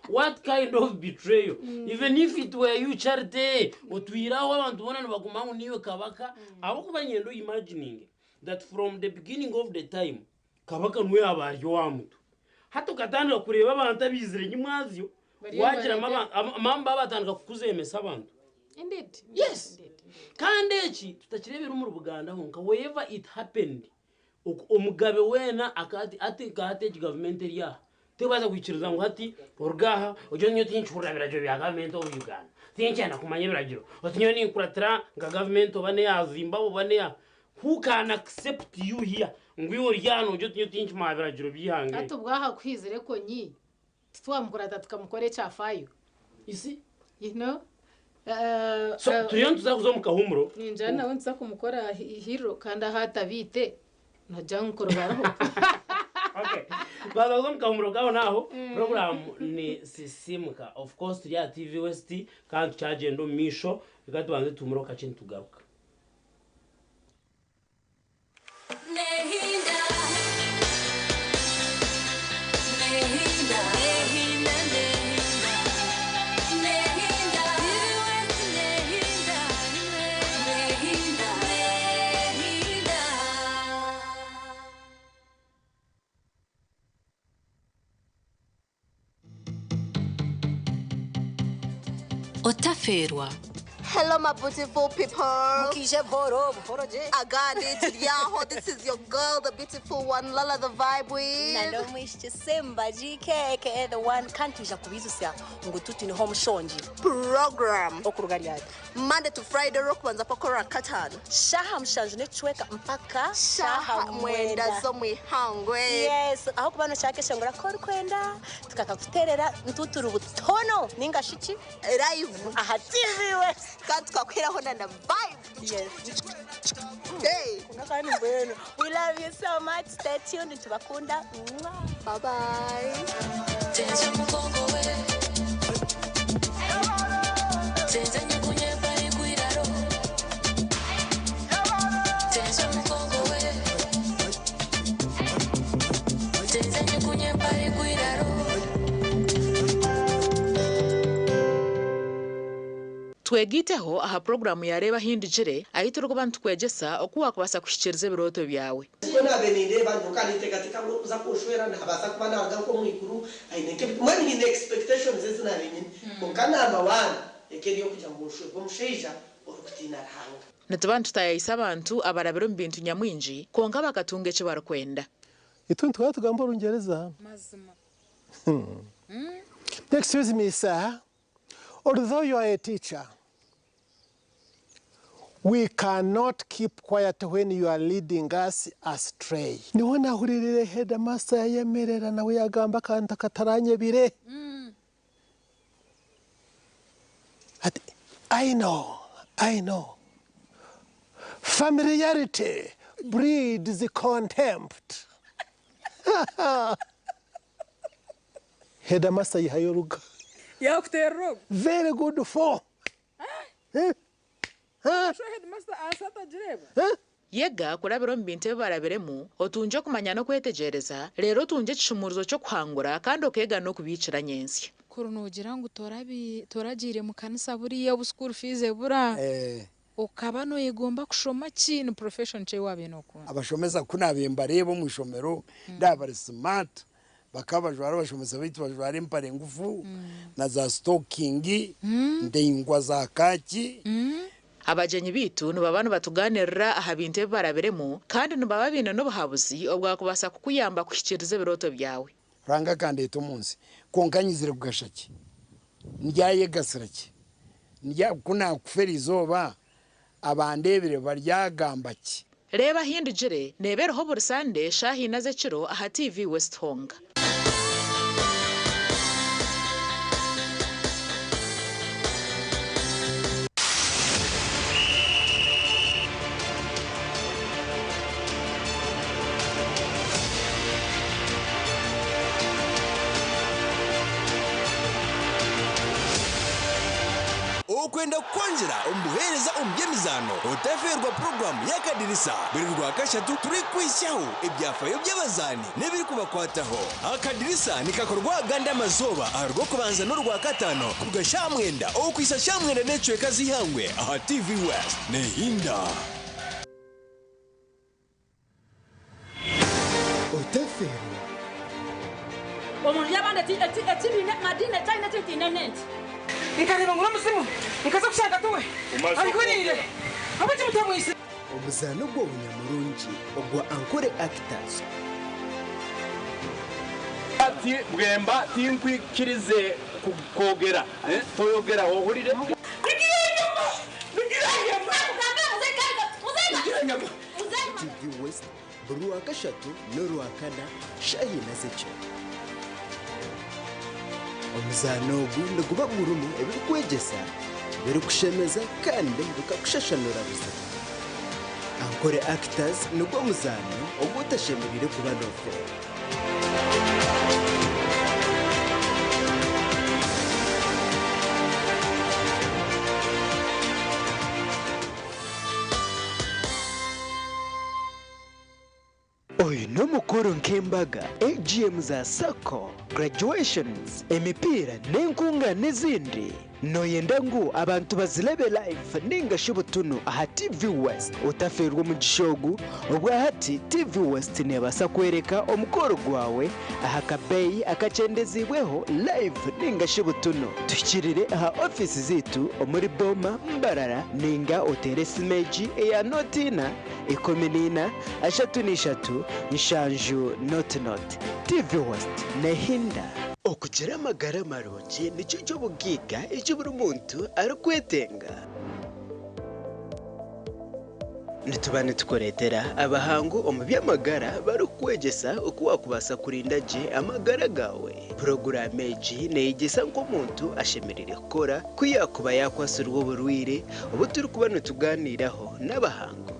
What kind of betrayal? Even if it were you Charity, otwire aho abantu boona nibaguma ngu niiwe kabaka, ahabw'okuba niinyenda oimagininge that from the beginning of the time, kabaka niwe yaaba ari owa mutwe. Hati okatandika kureeba abantu abaizire nyimwazyo, Bariyo waagiramu nibarega. mama baabatandika kukuzeemesa abantu. Indeed. Yes. Kandi eki tutakireebera omuri Buganda honka, wherever it happened, Oku omugabe weena aka ati nka hati egi gavumenti eri aha terikubaasa kwikiriza ngu hati oruge aha ogire oti nyowe tinkihurira biragiro bya gavumenti omu Uganda, tinkyenda kumanya ebiragiro, oti nyowe ninkuratira nka gavumenti oba n'eya Zimbabwe oba n'eya Who can accept you here ngu iwe ori aha nogira oti nyowe tinkimanya biragiro by'eihanga Hati eri. obwo aha ku haizire Kony titwamukurata tukamukora ekyafaayo. You see? You know? So turiyo nituza kuza omu kahumuro. Ningira nawe nituza kumukora hero kandi ahu atabiite nogira ngu kurubaraho. Okay. Twaza kuza omu kahumuro kaho naaho. Program ni Sisimuka. Of course turi aha TV West kandi tukyagyenda omu maisho. Reka tubanze tuhumureho kakye nitugaruka. Otaferwa. Hello, my beautiful people. Mukije buhoro, buhoro je. Agandi Tidyaho. This is your girl, the beautiful one, Lala the Vibe with. Nando mwishiki Simba GK aka the one kantuja kubizusya ngu tuti niho mushonji program okuruga ryari Monday to Friday rokubanza pakora katano shaha mushanju n'ekicweka mpaka shaha mwenda z'omwihangwe. Yes, aho kuba noshaka ko orikwenda tukakakuterera ntuturi butono ninga shiki live aha TV West kandi tukakwiraho na na vibe. Yes. Hey. Kandi mbwenu. We love you so much. Stay tuned tubakunda. Bye bye. Tenza mugongo we. Tenza nyakunye pari kwiraro. Tenza mugongo we. Tenza nyakunye pari kwiraro. Twegiteho aha puroguramu yareeba hindugire ahi turikuba nitukwegyesa oku wakubaasa kuhikiiriza ebirooto byawe. Kuko nabe nindeeba nyoka ninteekateeka ngu okuza kunshwera nabaasa kuba naruga nk'omwiguru aine nke mbwenu nyine expectations ezi nabe nyine kwonka namba one eka eri okugira ngu nshwerwe omushaija orikutiina Ruhanga. Nituba nitutayayisa abantu abarabire omu bintu nyamwingi kwonka bakatunga eki barikwenda. Itwe nitwaba tugamba Orungyereza. Mazima. Excuse me, sir. Although you are a teacher, we cannot keep quiet when you are leading us astray. Niho nahuririre headmaster yayemerera nawe yagamba akantu kataranyebire. Ati, I know, I know. Familiarity breeds contempt. Headmaster yihayo oruga. Yakuteerera ogu. Very good for. Eh? Sho headmaster ansa atagireeba. Yega kurabira omu bintu ebi barabiremu otungye okumanya n'okwetegyereza reero otungye ekishumuruzo ky'okuhangura kandi okeega n'okubiikira nyentsya. Kuri noogira ngu toragiire mu kanisa buriya obu school fees ebura okaba noyegomba kushoma ki ni profession ki ei waabaire nookunda? Abashomesa ku naabaire mbareeba omu ishomero ndaaba bari smart bakaba bajwara abashomesa baitu bajwara empare ngufu na za sitokingi ndaingwa za kaaki. Abagyenyi baitu nibaba nibatugaanirira aha bintu ebi barabiremu kandi nibaba baine n'obuhabuzi obwakubaasa kukuyamba kuhikiiriza ebirooto byawe. Ruhanga akandeeta omu nsi kwonka nyizire kugasha ki? Ndyayegasira ki? Ku naakufa eriizooba abandeebire baryagamba ki? Reeba Ahindugire neeba eriho buri Sande shaaha ina z'ekiro aha TV West Honga. Okwenda kukwongyera omu buheereza omu by'emizaano otafeerwa puroguraamu y'Akadirisa buri Rwakashatu turikwihisyaho ebyafayo by'abazaani n'ebirikubakwataho. Akadirisa nikakorwa agandi amazooba aha Rwokubanza n'Orwakataano kuruga shaaha mwenda okuhitsya shaaha mwenda n'ekicweka z'eihangwe aha TV West. Nehinda. Otafeerwa. Omuntu yabandi ekibiina madiini ekyalina ekitiina nenti nkareeba ngu n'omuzimu nkaza kushanga tuwe abihuriire habwaki mutamwise. Omuzaano gw'obunyamurungi ogwa Ankole Actors. Ati Bwemba tinkwikirize kwogera toyogera ohurire. TV West buri Rwakashatu n'Orwakana shaaha ina z'ekiro. Omuzaano ogu niguba gurimu ebirikwegyesa, ebirikushemeza kandi bikakushashanura buzima. Ankole Actors nigwo muzaano ogu otashemereire kuba noofeerwa. Oyu n'omukoro nk'embaga, AGM za sacco, graduations, emipiira n'enkungaana ezindi. Nooyenda ngu abantu bazirebe live ninga shi butunu aha TV West? Otafeerwa omugisha ogu, obwahati TV West neebaasa kworeka omukoro gwawe aha kabeeyi akakyendeziibweho live ninga shi butunu. Tuhikirire aha ofiisi zaitu omuri Boma, Mbarara ninga oteere esimu egi eya nooti ina, 14, 33, 70 nooti. TV West neehinda. Okugira amagara marungi nikyo ky'obugaiga eki buri muntu arikwetenga. Nituba nitukureetera abahangu omu by'amagara barikukwegyesa oku waakubaasa kurinda gye amagara gaawe. Puroguraamu egi neeyegyesa nk'omuntu ashemereire kukora ku yaakuba yaakwatsirwe oburwaire obu turikuba nitugaaniiraho n'abahangu.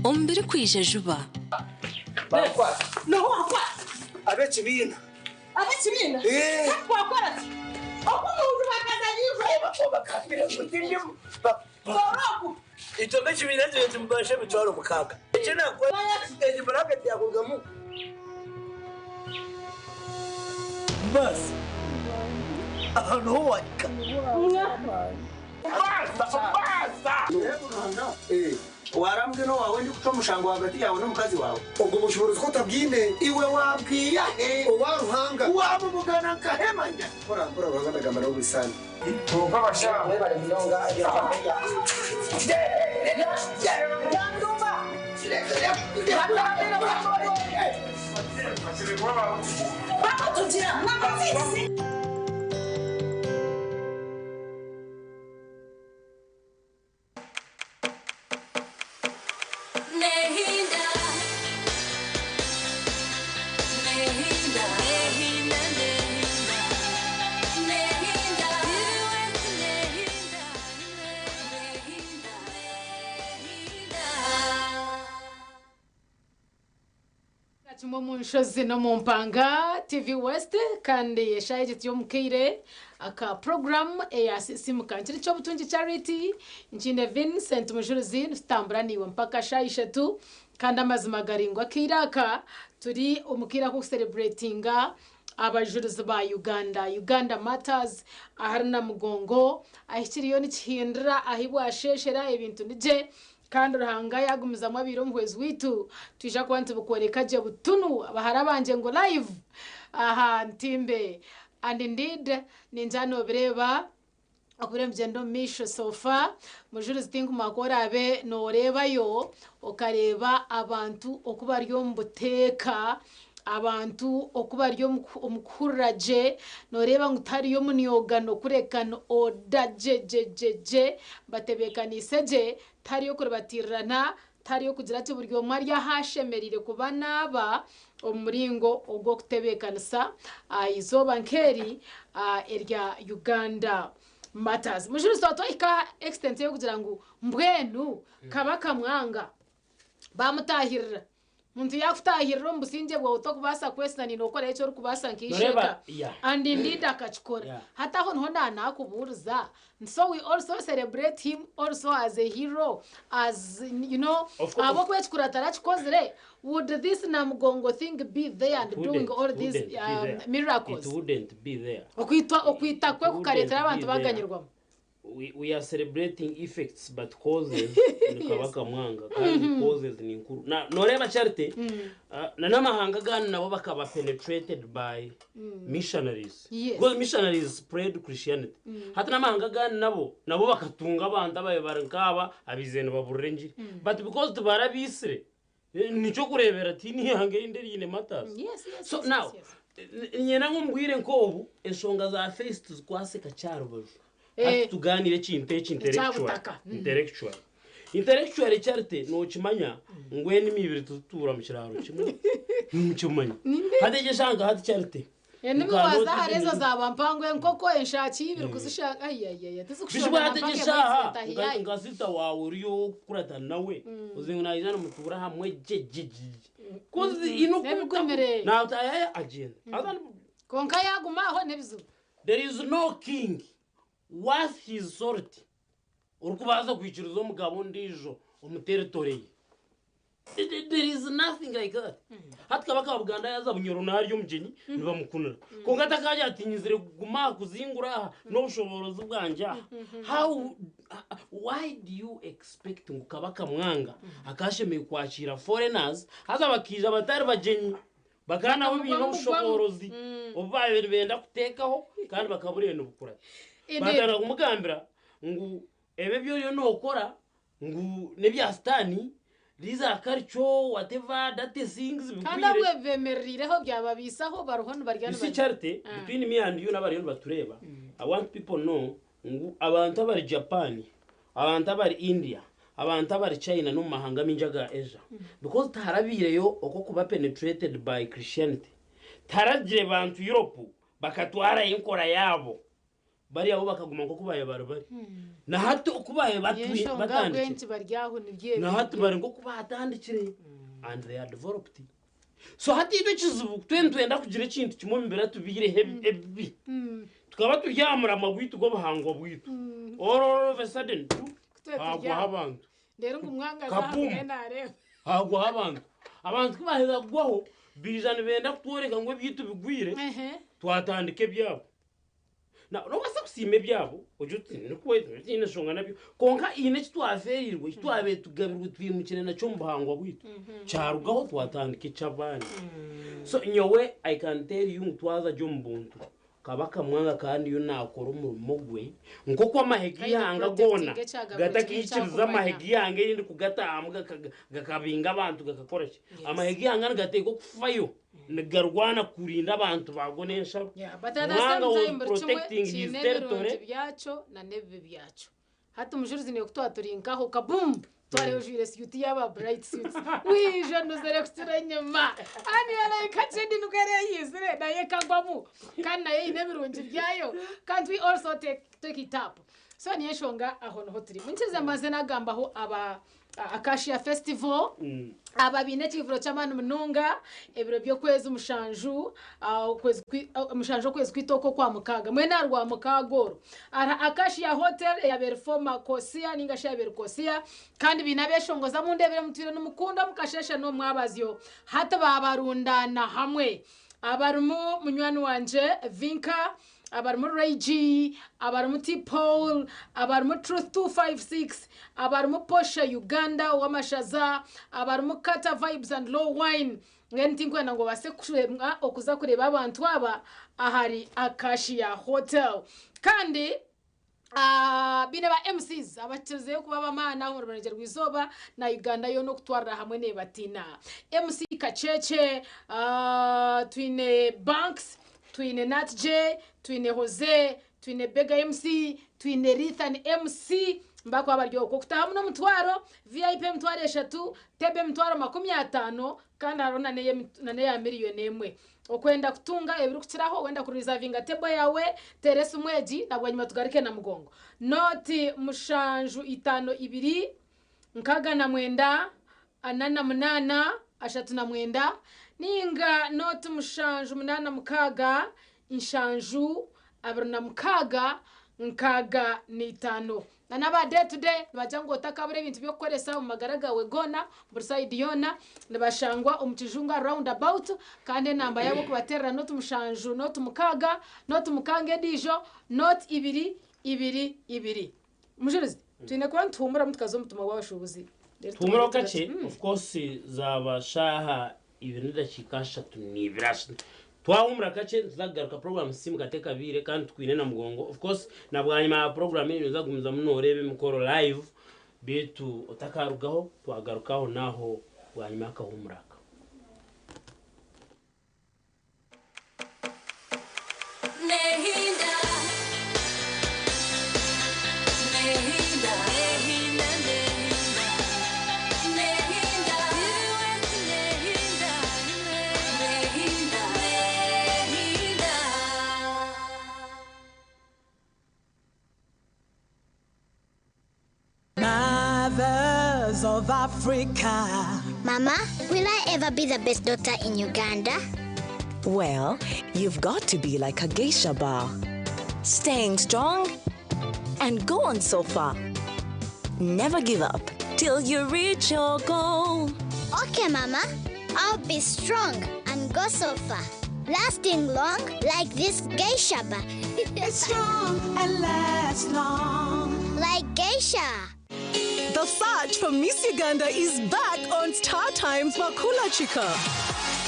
Omu birikwija juba. Ab'ekibiina. Ab'ekibiina? Eh. Hati twakora ki? Oku omuntu bakazanyirwe. Obakambire ngu tindimu. Itwe ab'ekibiina ekyo nitumubasha emitwaro 6. Eki naakora egi buraketi yakurugamu. Baasi aha niho waahika. Warambwe n'owaawe ndikucwa omushango ahagati yaawe n'omukazi waawe. Obwo bushoboorozi ku otabwine, iwe wabwiha he? Owa Ruhanga waabubugana nkahemanya. Mpora mpora Ruhanga ndagamba nawe buri sande. Nehinda, nehinda, nehinda, nehinda, nehinda, nehinda, nehinda. Kimwe omu nshozi n'omu mpanga TV West kandi eshaaha egi turi omu kaire aka puroguraamu eya Sisiimuka. Nkiri Ky'obutungi Charity, nkiine Vincent Mujurizi nitutambura naiwe mpaka shaaha ishatu kandi amazima gari ngu akaire aka turi omu kaire ak'okusereburetinga abajurizi ba Uganda, Uganda Martyrs ahari Namugongo ahikiriyo nikihindura ahi bwasheeshera ebintu nigye. Kandi Ruhanga yaagumizamu abaire omuhwezi waitu, twija kuba nitubikworeka gye butunu bahara bangye ngu live aha ntimbe. And indeed, ningira noobireeba oku biriyo nibigyenda omu maisho so far. Mujurizi tinkumanya ku oraabe nooreebayo okareeba abantu oku bari omu buteeka, Abantu oku bari omu kuhurira gye, nooreeba ngu tihariyo munyoogano kureka ni oda gye gye gye gye, batebeekaniise gye, tihariyo kuribatiirirana, tihariyo kugira ati buri omwe ari ahu ashemereire kuba naaba omu muringo ogw'okutebeekanisa aha izooba nk'eri erya Uganda Matters. Mujurizi twaba twahika aha extent y'okugira ngu mbwenu Kabaka Mwanga baamutaahirira. Omuntu yaakutaahirira omu busingye bwawe tokubaasa kwesiga nainwe okora eki orikubaasa Noreeba, nk'eisheka. yeah. And indeed akakikora. Yeah. Hati aho niho naanaakubuuriza nti so we also celebrate him also as a hero as you know Of course. ahabw'okuba ekikuru atarakikozire would this Namugongo thing be there and It doing wouldn't, all it these wouldn't be there. miracles? It wouldn't be there. Okwitwa okwita kwe It wouldn't kukareetera abantu be there. baaganyirwamu. We, we are celebrating effects but causes ni Yes. Kabaka Mwanga kandi causes ni nkuru. Na noreeba Charity na n'amahanga agandi nabo bakaba penetrated by missionaries. Yes. Because missionaries spread Christianity. Hati n'amahanga agandi nabo nabo bakatunga abantu ababe bari nk'aba abize nibaburira engiri. But because tibarabiisire nikyo kureebera tihaine ihanga erindi eriine matters. Yes, yes, So yes, now yes, yes. nyenda ngu mbwire nk'obu enshonga za face tuzikwase kakyarubaju. Hati tugaaniire ekintu eki intellectual. Ekyabutaka. Intellectual. Intellectual Charity nookimanya ngu enimi ibiri tizituura mu kiraaro kimwe. Nimukimanya. Hati egi eshanga hati Charity. Enimi Nka waaza nooti ahari ezo zibiri. zaaba mpango enkoko enshaaki ibiri kuzishanga ayayaya Bishobora tizikushobora hati mpaka egi emwe eshaaha zitahi yaayo. nka sister waawe oriyo ow'okukuratana nawe oziire ngu naija nimutuura hamwe gye gye gye. Kozi ino Ebigumire. naataayayo agyenda. Haza Konka yagumaho n'ebizibu. There is no king worth his salt orikubaasa kwikiriza omugabe ondiijo omu territory ye. There is nothing like that. Hati Kabaka wa Buganda yaaza Bunyoro naarya omugyenyi nibamukunira. Kwonka atakagira ati nyizire kuguma aha kuzingura aha n'obushoboorozi bwangye aha. How, why do you expect ngu Kabaka Mwanga akaashemereire kwakiira foreigners haza bakaija batari bagyenyi bakaba nabo baine obushoboorozi obu baabaire nibenda kuteekaho kandi bakabura nibukura. Baatandika kumugambira ngu ebi ebi oriyo nookora ngu n'ebya sitaani these are culture whatever dirty things Kandi bigwire. abwe bemererireho byababaisaho bariho nibarya You see nibanywa. Charity, between me and you n'abariyo nibatureeba, I want people know ngu abantu abari Japan, abantu abari India, abantu abari China n'omu mahanga maingi aga Asia, because tiharabaireyo okw'okuba penetrated by Christianity, tiharagire bantu Europe bakatwarayo enkora yaabo, Bari abo bakaguma nk'oku baabaire bari bari. Na hati oku baabaire Niyo batwi- nshonga batandikire. ahabw'enki bari aho nibyo Na ebyo. hati bari nk'oku baatandikire. And they are developed. So hati itwe ekizibu twena nitwenda kugira ekintu kimwe omu biro tubaireho ebi- ebibi. Tukaba turi aha muramwa gwaitu gw'obuhangwa bwaitu. All of a sudden, tu, Twe turi haagwaho aho. abantu. Reero ngu mwanga aza aha Kaboom! mbwenu areeba. Haagwaho abantu. Abantu ku baaheza kugwaho, baija nibenda kutworeka ngu ebyaitu bigwire, Ehe. twatandika ebyabo. Na nobaasa kusiima ebyabo ogire oti nikwo tihaine nshonga nabyo kwonka haine eki twafeereirwe eki twabaire tugabirwe twimukire nakyo omu buhangwa bwaitu kyarugaho twatandika eky'abandi. So nyowe I can tell you ngu twaza gye omu buntu Kabaka Mwanga akaba ndiyo naakora omurimo gwe nk'oku amahe g'eihanga goona gatakiikiriza amahe g'eihanga erindi kugataahamu gakabinga abantu gakakora ki. Amahe g'eihanga nigateekwa kufayo nigarwana kurinda abantu baago n'ensharo. Yeah, but at the Mwanga same was time buri kimwe protecting his kiine territory. ebirungi byakyo na n'ebibi byakyo. Hati omujurizi niiwe ku twaturi nkaho kaboom! Twareeba ojwaire suit y'aba bright suits wiija onozire kukira enyima and you're like hati endi nikwo ereyizire nayo ekagwamu kandi nayo eine ebirungi byayo can't we also take, take it up? So niyo enshonga aho niho turi. Munyikirize mbanze nagambaho aba Acacia Festival. Aba baine ekiivuro ky'amaani munonga ebiro by'okwezi mushanju, okwezi mushanju okwezi kwaitu oku Okwamukaaga. Mbwenu aha Rwamukaaga oru, hariho Acacia Hotel eyabaire former Kosia nainga shi eyabaire Kosia, kandi baine abeeshongozi abu ndeebire mutwire nimukunda omu kasheeshe n'omu mwabazyo. Hati baabarundaana hamwe. Abarimu munywani wangye Vinka, abarimu Ray G, abarimu T Paul, abarimu Truth 256, abarimu Posha Uganda ow'amashaza, abarimu Carter Vibes and Low Wine. Mbwenu tinkwenda ngu obaase kushemwa okuza kureeba abantu aba ahari Acacia Hotel. Kandi Baine ba MCs abakirizeyo kuba ab'amaani aha omuri Burengyerwa Izooba na Uganda yoona okutwarira hamwe neebatiina. MC Kacheche, twine Banks, twine Nat J, twine Jose, twine Bega MC, twine Rithan MC bakuba bari okwo. Okutaahamu n'omutwaro, VIP emitwaro eshatu, tebe emitwaro 50 kandi hariho na n'eya miriyoni emwe. Okwenda kutunga ebirikukiraho, wenda kurizavinga tebo yaawe, teera esimu egi na bwanyima tugaruke na mugongo. Nooti mushanju itaano ibiri, 69, 48, 39, nainga nooti mushanju munaana mukaaga, nshanju, 26, 65. Na n'aba day to day nibagira ngu otakabura ebintu by'okukoresa omu magara gaawe goona buri sayidi yoona. Nibashangwa omu Kijungu aha round about kandi enamba yaabo okubateerera noti mushanju noti mukaaga noti mukaaga endiijo noti ibiri ibiri ibiri. Mujurizi, twine kuba nituhuumuramu tukaza omu mutima gw'abashuubuzi reero Tuhuumureho tugende kakye, tugaruke. of course zaaba shaaha ibiri n'edakiika ashatu n'ibiri ashatu. Twahumura kakye nituza kugaruka program Sisiimuka tekabiire kandi tukwine na mugongo. Of course na bwanyima ya program egi noza kugumizamu noreeba emikoro live beitu otakarugaho twagaruka aho naaho bwanyima y'akahumuro aka. Nehinda, nehinda, nehinda, nehinda, nehinda, nehinda, nehinda, nehinda. Mothers of Africa. Mama, will I ever be the best doctor in Uganda? Well, you've got to be like a geisha bar, staying strong and go on so far. Never give up till you reach your goal. Okay, Mama. I'll be strong and go so far. Lasting long like this geisha bar. It's strong and lasts long. Like geisha. The search for Miss Uganda is back on Star Times Makula Chica.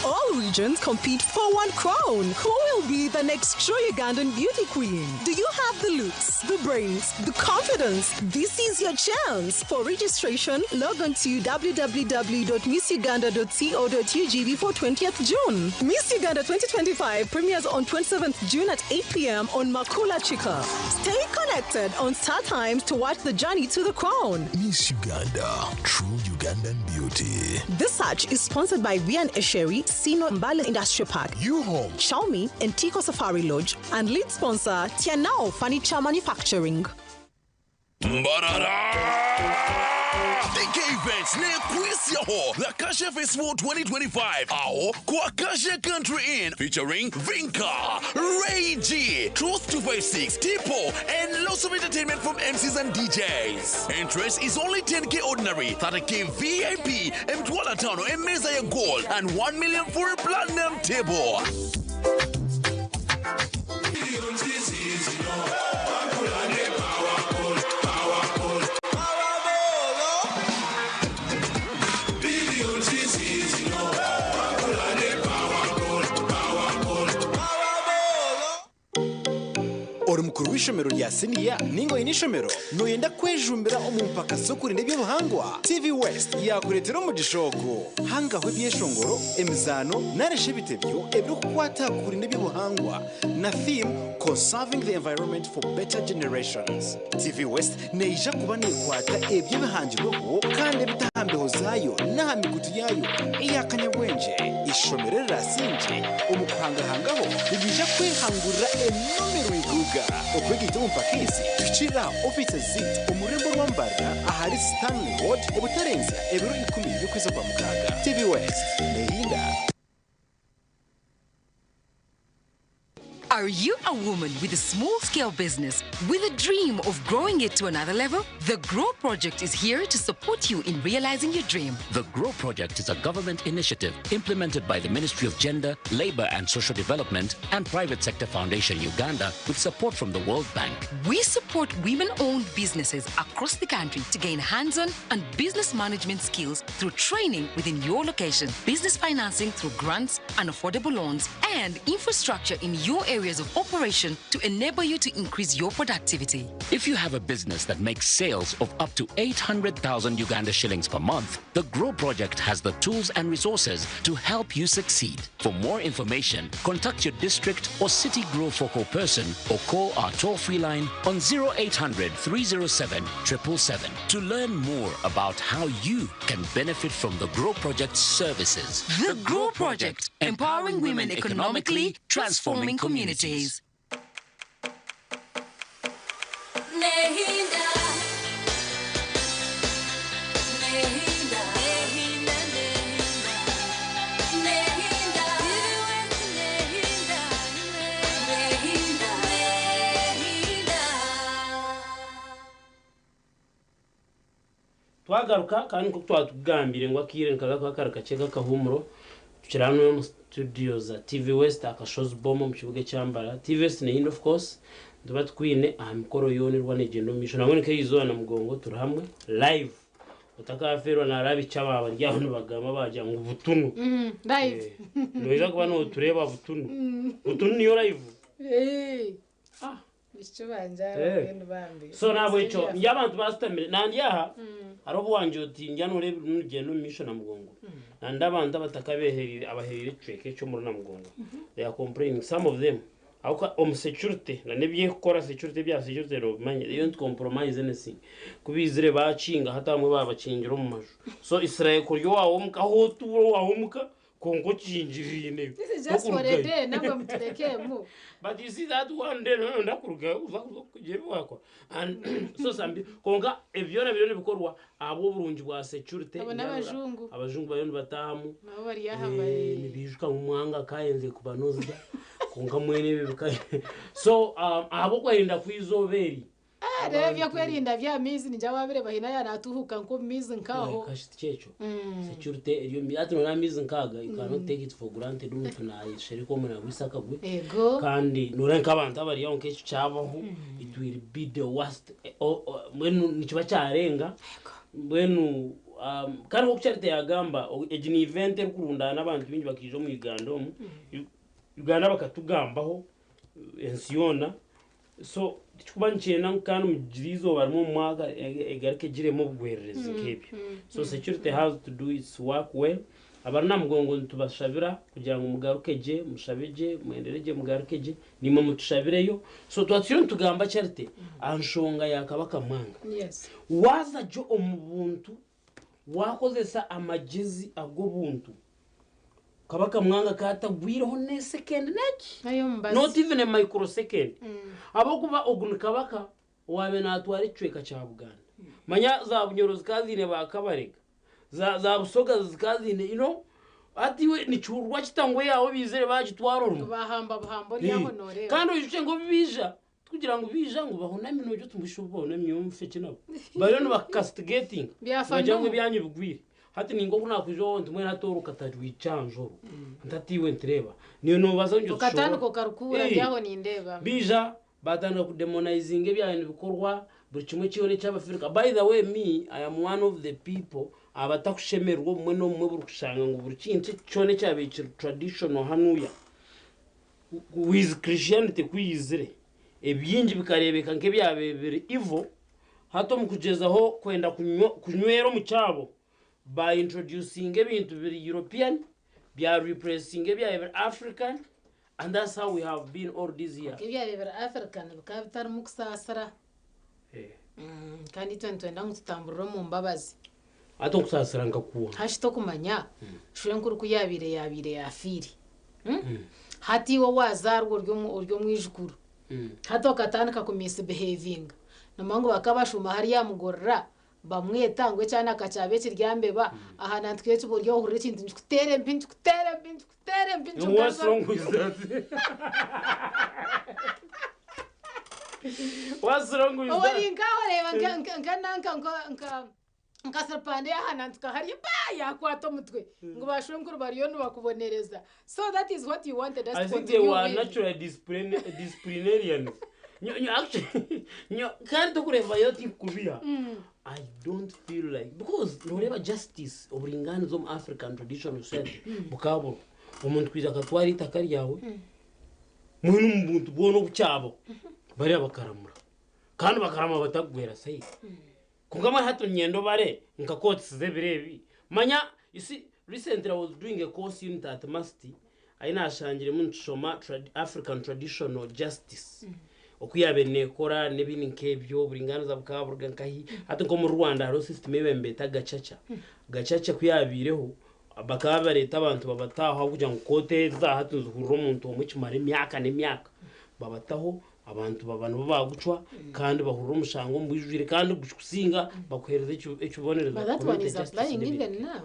All regions compete for one crown. Who will be the next true Ugandan beauty queen? Do you have the looks, the brains, the confidence? This is your chance. For registration, log on to www.missuganda.co.ug before 20th June. Miss Uganda 2025 premieres on 27th June at 8 p.m. on Makula Chica. Stay connected on Star Times to watch the journey to the crown. Miss Uganda, true Ugandan beauty. This search is sponsored by Vian Esheri, Sino Mbale Industrial Park, U-Home, Xiaomi, and Tico Safari Lodge, and lead sponsor Tianao Furniture Manufacturing. DK Events ne Kwisiaho, the Kasha Festival 2025. Ao kwa Kasha Country Inn featuring Vinka, Ray G, Truth 256, Tipo, and lots of entertainment from MCs and DJs. Entrance is only 10k ordinary, 30k VIP, Mtwala Tano, and Meza ya Gold, and 1 million for a platinum table. Ori mukuru w'ishomero rya siniya ninga oine ishomero noyenda kwejumbira omu mpaka z'okurinda eby'obuhangwa TV West yakureetera omugisha ogu hangaho ebyeshongoro emizaano naresha ebitebyo ebirikukwata kurinda eby'obuhangwa na theme conserving the environment for better generations. TV West neija kuba nekwata eby'ebihangirweho kandi ebitahambeho zaayo n'aha mikutu yaayo eyakanyabwengye. Ishomero rirasingye omu kuhangahangaho riija kwehangurira enomero iguga okwegita omu mpaka ezi tukirira ofiisi ziitu omu rurembo rw'Ambarara ahari Stanley Road obutarenzya ebiro 10 by'okwezi kwa mukaaga. TV West nehinda. Are you a woman with a small-scale business with a dream of growing it to another level? The Grow Project is here to support you in realizing your dream. The Grow Project is a government initiative implemented by the Ministry of Gender, Labor and Social Development and Private Sector Foundation Uganda with support from the World Bank. We support women-owned businesses across the country to gain hands-on and business management skills through training within your location, business financing through grants and affordable loans, and infrastructure in your areas of operation to enable you to increase your productivity. If you have a business that makes sales of up to 800,000 Uganda shillings per month, the Grow Project has the tools and resources to help you succeed. For more information, contact your district or city Grow focal person or call our toll-free line on 0800 307 777 to learn more about how you can benefit from the Grow Project's services. The Grow Project, empowering women economically, transforming communities. Nehinda. Nehinda. Nehinda, Nehinda. Nehinda. Nehinda. Nehinda. Twagaruka kandi nkuko twatugambire ngo akire nkaza kwakara kace k'akahumuro tukiri hano mu studio za TV West akashozi bomo mu kibuga cyambara TV West ni of course nduba twine aha mikoro yonirwa negendo misho nabone ke yizoa na mugongo turi hamwe live utakaferwa na rabi cyababa ryaho bagamba baja ngo butunu. Live. Niweza kuba no tureba butunu. Butunu niyo live. Ah. Icyo banja ibintu bambi. So nabo ico y'abantu basitamire nandi aha hari ubuwanje uti njya nurebe n'urugendo misho na mugongo nandi abantu abatakabeherire abaherire cweke cyo muri na mugongo. They are complaining, some of them, aho om security na nebye gukora security bya security no manye they don't compromise anything kubizire bacinga hatamwe babacingira mu maju. So Israel kuryo wawo muka ho turo wawo muka Kwonka okingiriineyo. This is just for a day, nabwe muturekeemu. But you see that one day no ndakurugayo uza kuza kugira ebi wakora. And so some konka ebyo byona biriyo nibikorwa ahabw'oburungi bwa security. Abo n'abajungu. Abajungu bariyo nibataahamu. Nabo bari aha Eh, bari. nibiijuka ngu Mwanga akayenze kubanozya konka mwene ebi bika so ahabw'okwerinda kw'eizooba eri Ah, rero ebyokwerinda by'amaizi ningira waabire bahina yaanatuuhuka nk'omu maizi nk'aho. Kashi kyekyo security eriyo ati nora amaizi nkaaga, you cannot take it for granted. Omuntu nayeshereka omu nagwisa akagwe. Ego. Kandi nora nk'abantu abari aho, nk'ekyo kyabaho, it will be the worst. Mbwenu nikiba kyarenga mbwenu. Kandi nk'oku Charity yagamba, egi ni event erikurundaana abantu bingi bakaija omu Uganda, omu Uganda bakatugambaho ensi yoona. So tikikuba nikyenda ngu kandi mugire izooba rimwe omu mwaka egaruke egiremu obugwererezi nk'ebyo. So security has to do its work well. Abari Namugongo nitubashabira kugira ngu mugaruke gye, mushabe gye, mwendere gye, mugaruke gye, nimwe mutushabireyo. So twatwire nitugamba, Charity, aha nshonga ya Kabaka Mwanga. Waza gye omu buntu, wakozesa amagyezi ag'obuntu, Kabaka Mwanga katagwireho n'esekendi neki, not even a microsecond, ahabw'okuba ogu ni kabaka owaabe naatwara ekicweka kya Buganda. Manya za Bunyoro zikaba ziine ba Kabarega, za Busoga zikaba ziine, hati iwe nikihurwa kita ngu eyaawe baizire bagitwara orumwe? Bahamba buhamba oryaho nooreeba. Kandi oijukye ngu obu biija, tikugira ngu biija ngu bahunami nogira oti mbwenu obu bahunami nyowe nfe nabo. Bariyo nibakukasitigetinga Byafa nibagira ngu n'omu. ebyanyu bigwire. Hati ninka oku nakwija owawe nti mbwenu hati oruka rwicanjoro ntatiiwe ntireeba niyo noobaza ngu Okatandika okarukura Eh. ryaho nindeeba. Biija batandika kudemonizinga ebyayo nibikorwa buri kimwe kyona eky'Abafirika. By the way, me, I am one of the people abatakushemererwa obumwe n'obumwe buri kushanga ngu buri kintu kyona ekyabaire kiri traditional hanuya with Christianity kwiyizire, ebingi bikareebeka nk'ebyabaire biri evil. Hati omu kugyezaho kwenda kunywera omu kyabo, ba introducinga ebintu biri European, bya replacinga ebyabaire biri African, and that's how we have been all these years. Ebyabaire biri African bikaba bitarimu kusaasira. Kandi itwe nitwenda ngu tutamburire omu mbabazi. Hati okusaasira nkakuwa? Hashi tokumanya shwenkuru ku yabaire yafiire. Hati iwe wazaarwa ori omwijukuru. Hati okatandika kumisbehavinga. Nomanya ngu bakabashuma hariya mugorora bamweta ngu ekyana kakyaba ekiryambeba aha nantu eki buri ohurira ekintu nikikuteera empi, nikikuteera empi, nikikuteera empi. What's wrong with that? What's wrong with that? Ori nkaho reeba nka nanka nka serpande aha nantu kahariya pa yakwata omutwe ngu bashwenkuru bariyo nibakubonereza. So that is what you wanted us I to think they continue were with. natural disciplinarians. Nyo, actually, nyo, kandi tokureba yo tikubiha. I don't feel like, because noreba justice, oburinganiza omu African traditional society bukaburo. Omuntu kwija akatwara itaka ryawe, mwene omu buntu bwona obukyabo bariya bakaramura kandi bakarama batakugwera sayi. Konka mwe hati nyendo bare nka courts z'ebiro ebi. Manya, you see, recently I was doing a course unit at MUST, ayi nashangiremu nitushoma African traditional justice okuyabe nekora n'ebindi nk'ebyo, oburinganiza bukaba buruga nkahi. Hati nko mu Rwanda hariho system ebembeta gacaca. Gacaca kuyabiireho, bakaba bareeta abantu babataho aho kugira ngu kooti eza hati nizihurira omuntu omwe kimara emyaka n'emyaka. Babataho abantu baba nibo bagucwa kandi bahurira omushango omu bwijwire, kandi kusinga bakuhereza ekibonerezo. But that one Community is justice applying n'ebindi. even now.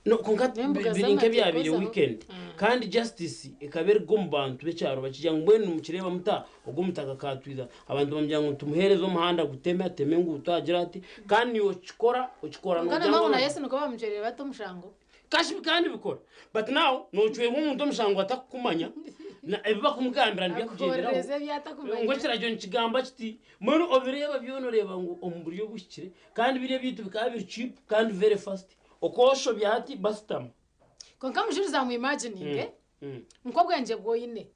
No, konka N'embuga biri z'amateeka nk'ebyabaire zaho. weekend. Kandi justice ekaba eriga omu bantu b'ekyaro bakijya ngu mbwenu mukireba muta ogwo omutaka katwiza abantu bamugira ngu tumuhereze omuhanda guteme, ateme enguuto, agira ati kandi niwe okikora, okikora Konka nogira namahu ngu na Yesu niko bamucwerere bata omushango. Kashi kandi bikora, but now nocwerwa omuntu omushango atakukumanya na ebi bakumugambira nibyakugyenderaho. Akuhorereza ebyatakumanya. Ngu ekiragiro nikigamba kiti, mbwenu obireeba byona oreeba ngu omu buryo buhikire, kandi biriya ebintu bikaba biri cheap kandi very fast. Okoshobya hati basitama. Konka mujuriza mu imagining, eh? Nk'obwengye bwoine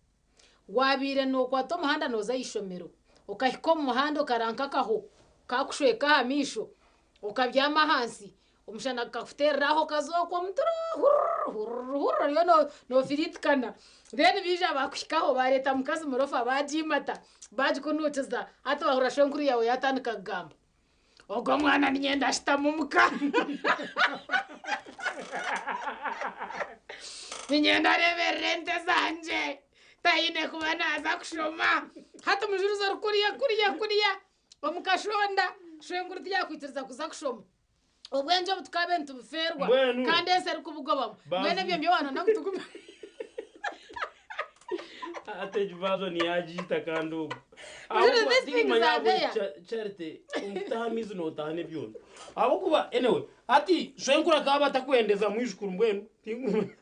wabiire nokwata omuhanda noza ishomero, okahika omu muhanda okaranka akaho kakushweka aha maisho, okabyama ahansi, omushana gukakuteereraho, okazookwa omuturo hururu, oriyo nofiriitikana. Then biija bakuhikaho bareeta mukazi murofa bagimata bagikunukiza. Hati wahurira shwenkuru yawe yatandika kugamba, "Ogwo mwana ninyenda ashitama omuka." Niinyenda areeberera ente zangye. Taine kuba naaza kushoma. Hati omujulizi ori kuriya kuriya kuriya omu kashonda, shwenkuru tiyakwikiriza kuza kushoma. Obwengye obu tukaaba nitubufeerwa Mbwenu. kandi ensi erikubugobamu. Bazi- Mbwenu ebyo nibyo waanoona ngu tugume. Ate egi version yagiita kandi ogu. Mujurizi, these things are there. Charity, omutaha amaizi nootaha n'ebyondo. Ahabw'okuba anyway, hati shwenkuru akaba atakwendeza mwijukuru mbwenu. Tinkumanya.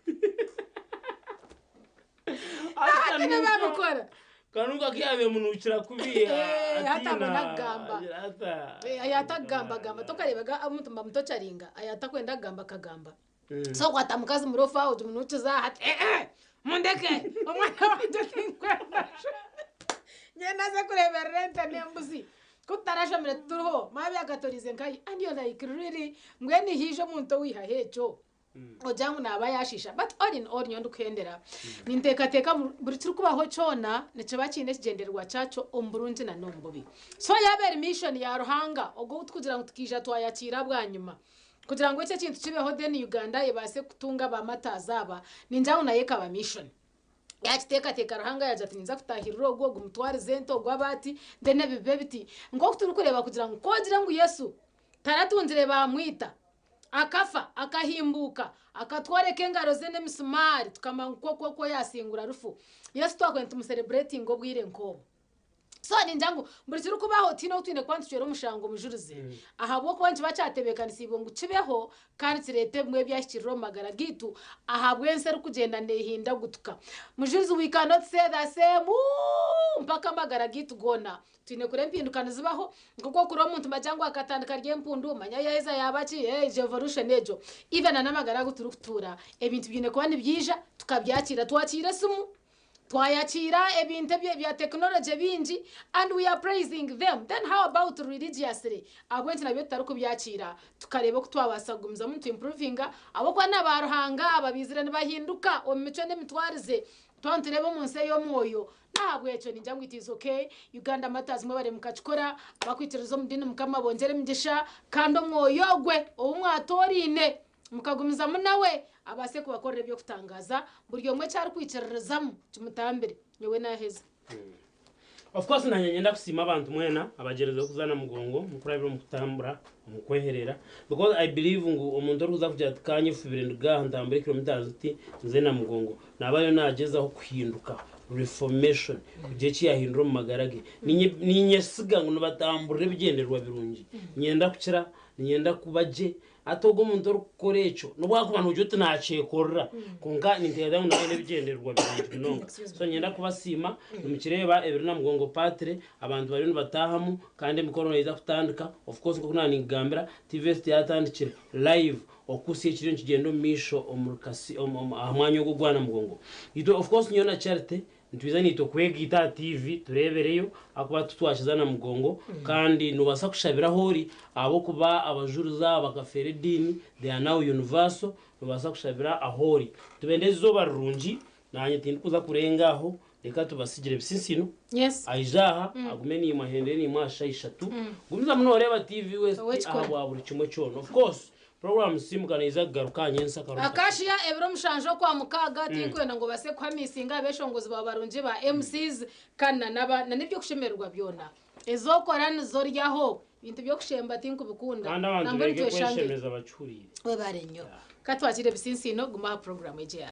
Hati nibabikora. Kanuka kiyabe munukira kubi. Eh, hati abona kugamba. Ata. Eh, ayata kugamba gamba tokarebaga omuntu mba muto kyaringa ayata kwenda kugamba akagamba. So kwata mukazi murofa oti munukiza hati eh eh mundeke omwana wangye tinkwenda. Nyenda ze kureberera ente n'embuzi. Ku tutarashomire turiho mabi akatorize nkayi and you're like really mbwenu hiija omuntu owihaho ekyo. Ogira ngu naaba yaashiisha but all in all nyowe ndikuhendera ninteekateeka buri kirikubaho kyona nikiba kiine ekigyendererwa kyakyo omu burungi na n'omu bubi. So yaaba eri mission ya Ruhanga ogwo ou turikugira ngu tukaija twayakiira bwanyima kugira ngu eki ekintu kibeho then Uganda ebaase kutunga ba martyrs aba ningira ngu nayo ekaba mission. Yaakiteekateeka Ruhanga yaagira ati ninza kutaahirira ogu, ogu mutwarize ente, ogu abe ati, then ebi bibe biti. Nk'oku turikureeba kugira ngu ku ogire ngu Yesu taratungire baamwita, akafa, akahimbuuka, akatworeka engaro ze n'emisumaari tukamanya ngu kwokwo okwo yaasingura rufu. Yesu twakubaire nitumuserebureetinga obwire nk'obwo. So ningira ngu buri kirikubaho tihaine ou twine kuba nitucwera omushango omujurizi ahabw'okuba nikiba kyatebeekanisiibwe ngu kibeho kandi kireete ebimwe ebyahikirira omu magara gaitu ahabw'ensi erikugyenda neehindagutuka. Mujurizi we cannot say the same uuh mpaka amagara gaitu goona. Twine kureba empinduka nizibaho nk'oku orikureeba omuntu nibagira ngu akatandika ari empundu manya yaaheza yaaba ki egyo evolution egyo. Even na n'amagara agu turikutuura ebintu biine kuba nibiija tukabyakiira. Twakiira esimu, twayakiira ebintu ebya tekinologye bingi and we are praising them then how about religiously ahabw'enki nabyo tutarikubyakiira tukareeba oku twabaasa kugumizamu nitu improvinga ahabw'okuba na baaruhanga aba baizire nibahinduka omu micwe n'emitwarize twaba nitureeba omu nsi ey'omwoyo. N'ahabw'ekyo ningira ngu it is okay Uganda Matters mwebare mukakikora, abakwikiririza omu diini Mukama abongyere emigisha kandi omwoyo ogwe ou mwatooraine mukagumizamu nawe abaase kubakorera eby'okutangaaza, buri omwe eki arikwikiririzamu kimutambire. Nyowe naaheza. Of course nanye nyenda kusiima abantu mwena abagyerizeho kuza Namugongo mukurabira omu kutambura omu kweherera because I believe ngu omuntu orikuza kugira ati kanyefubire nduge aha ntambure kilometres ziti nze Namugongo naba ariyo nagyezaho kuhinduka, reformation, kugira eki yahindura omu magara ge. Ninye ninyesiga ngu nibatamburira ebigyendererwa birungi. Niinyenda kukira, niinyenda kuba gye, Hati ogwo omuntu orikukora ekyo n'obu waakuba noogira oti naakyekorera kwonka ninteekateeka ngu nawe aine ebigyendererwa birungi munonga. So niinyenda kubasiima, nimukireeba ebiri Namugongo Paatire, abantu bariyo nibataahamu kandi emikoro neija kutandika. Of course nk'oku naaba ninkugambira, TVS teyatandikire live okuhitsya ekiriyo nikigyenda omu maisho omuri Kasi aha mwanya ogu ogwa Namugongo. Itwe of course nyowe na Charity Nitwija naitwe kwegaita aha TV tureebereyo ahakuba titwakiza na mugongo kandi noobaasa kushabira ahu ori ahabw'okuba abajurizi aba bakafeera ediini they are now universal noobaasa kushabira ahu ori. Nitubenda eizooba rirungi naanye tindikuza kurenga aho reka tubasigire Bisinsino Yes. aije aha agume naimwe ahendere naimwe aha shaaha ishatu. Gumizamu nooreeba TV West Ow'ekikora. ahabwa buri kimwe kyona. Of course Puroguraamu Simuka neija kugaruka aha nyentsya akarundi kakye. Akashiya ebiro mushanju Okwamukaaga, Tinkwenda ngu obase kuhamisinga abeshongozi bawe barungi ba MCs kandi na naba na n'ebyokushemererwa byona. Ezi okora nizo oryaho. Ebintu by'okushemba tinkubikunda. Kandi abantu Nangwa beege nitweshangira. kweshemeza bakihuriire. Webare nnyo. Ka twakire ebisinsiino, guma aha puroguraamu egi eya.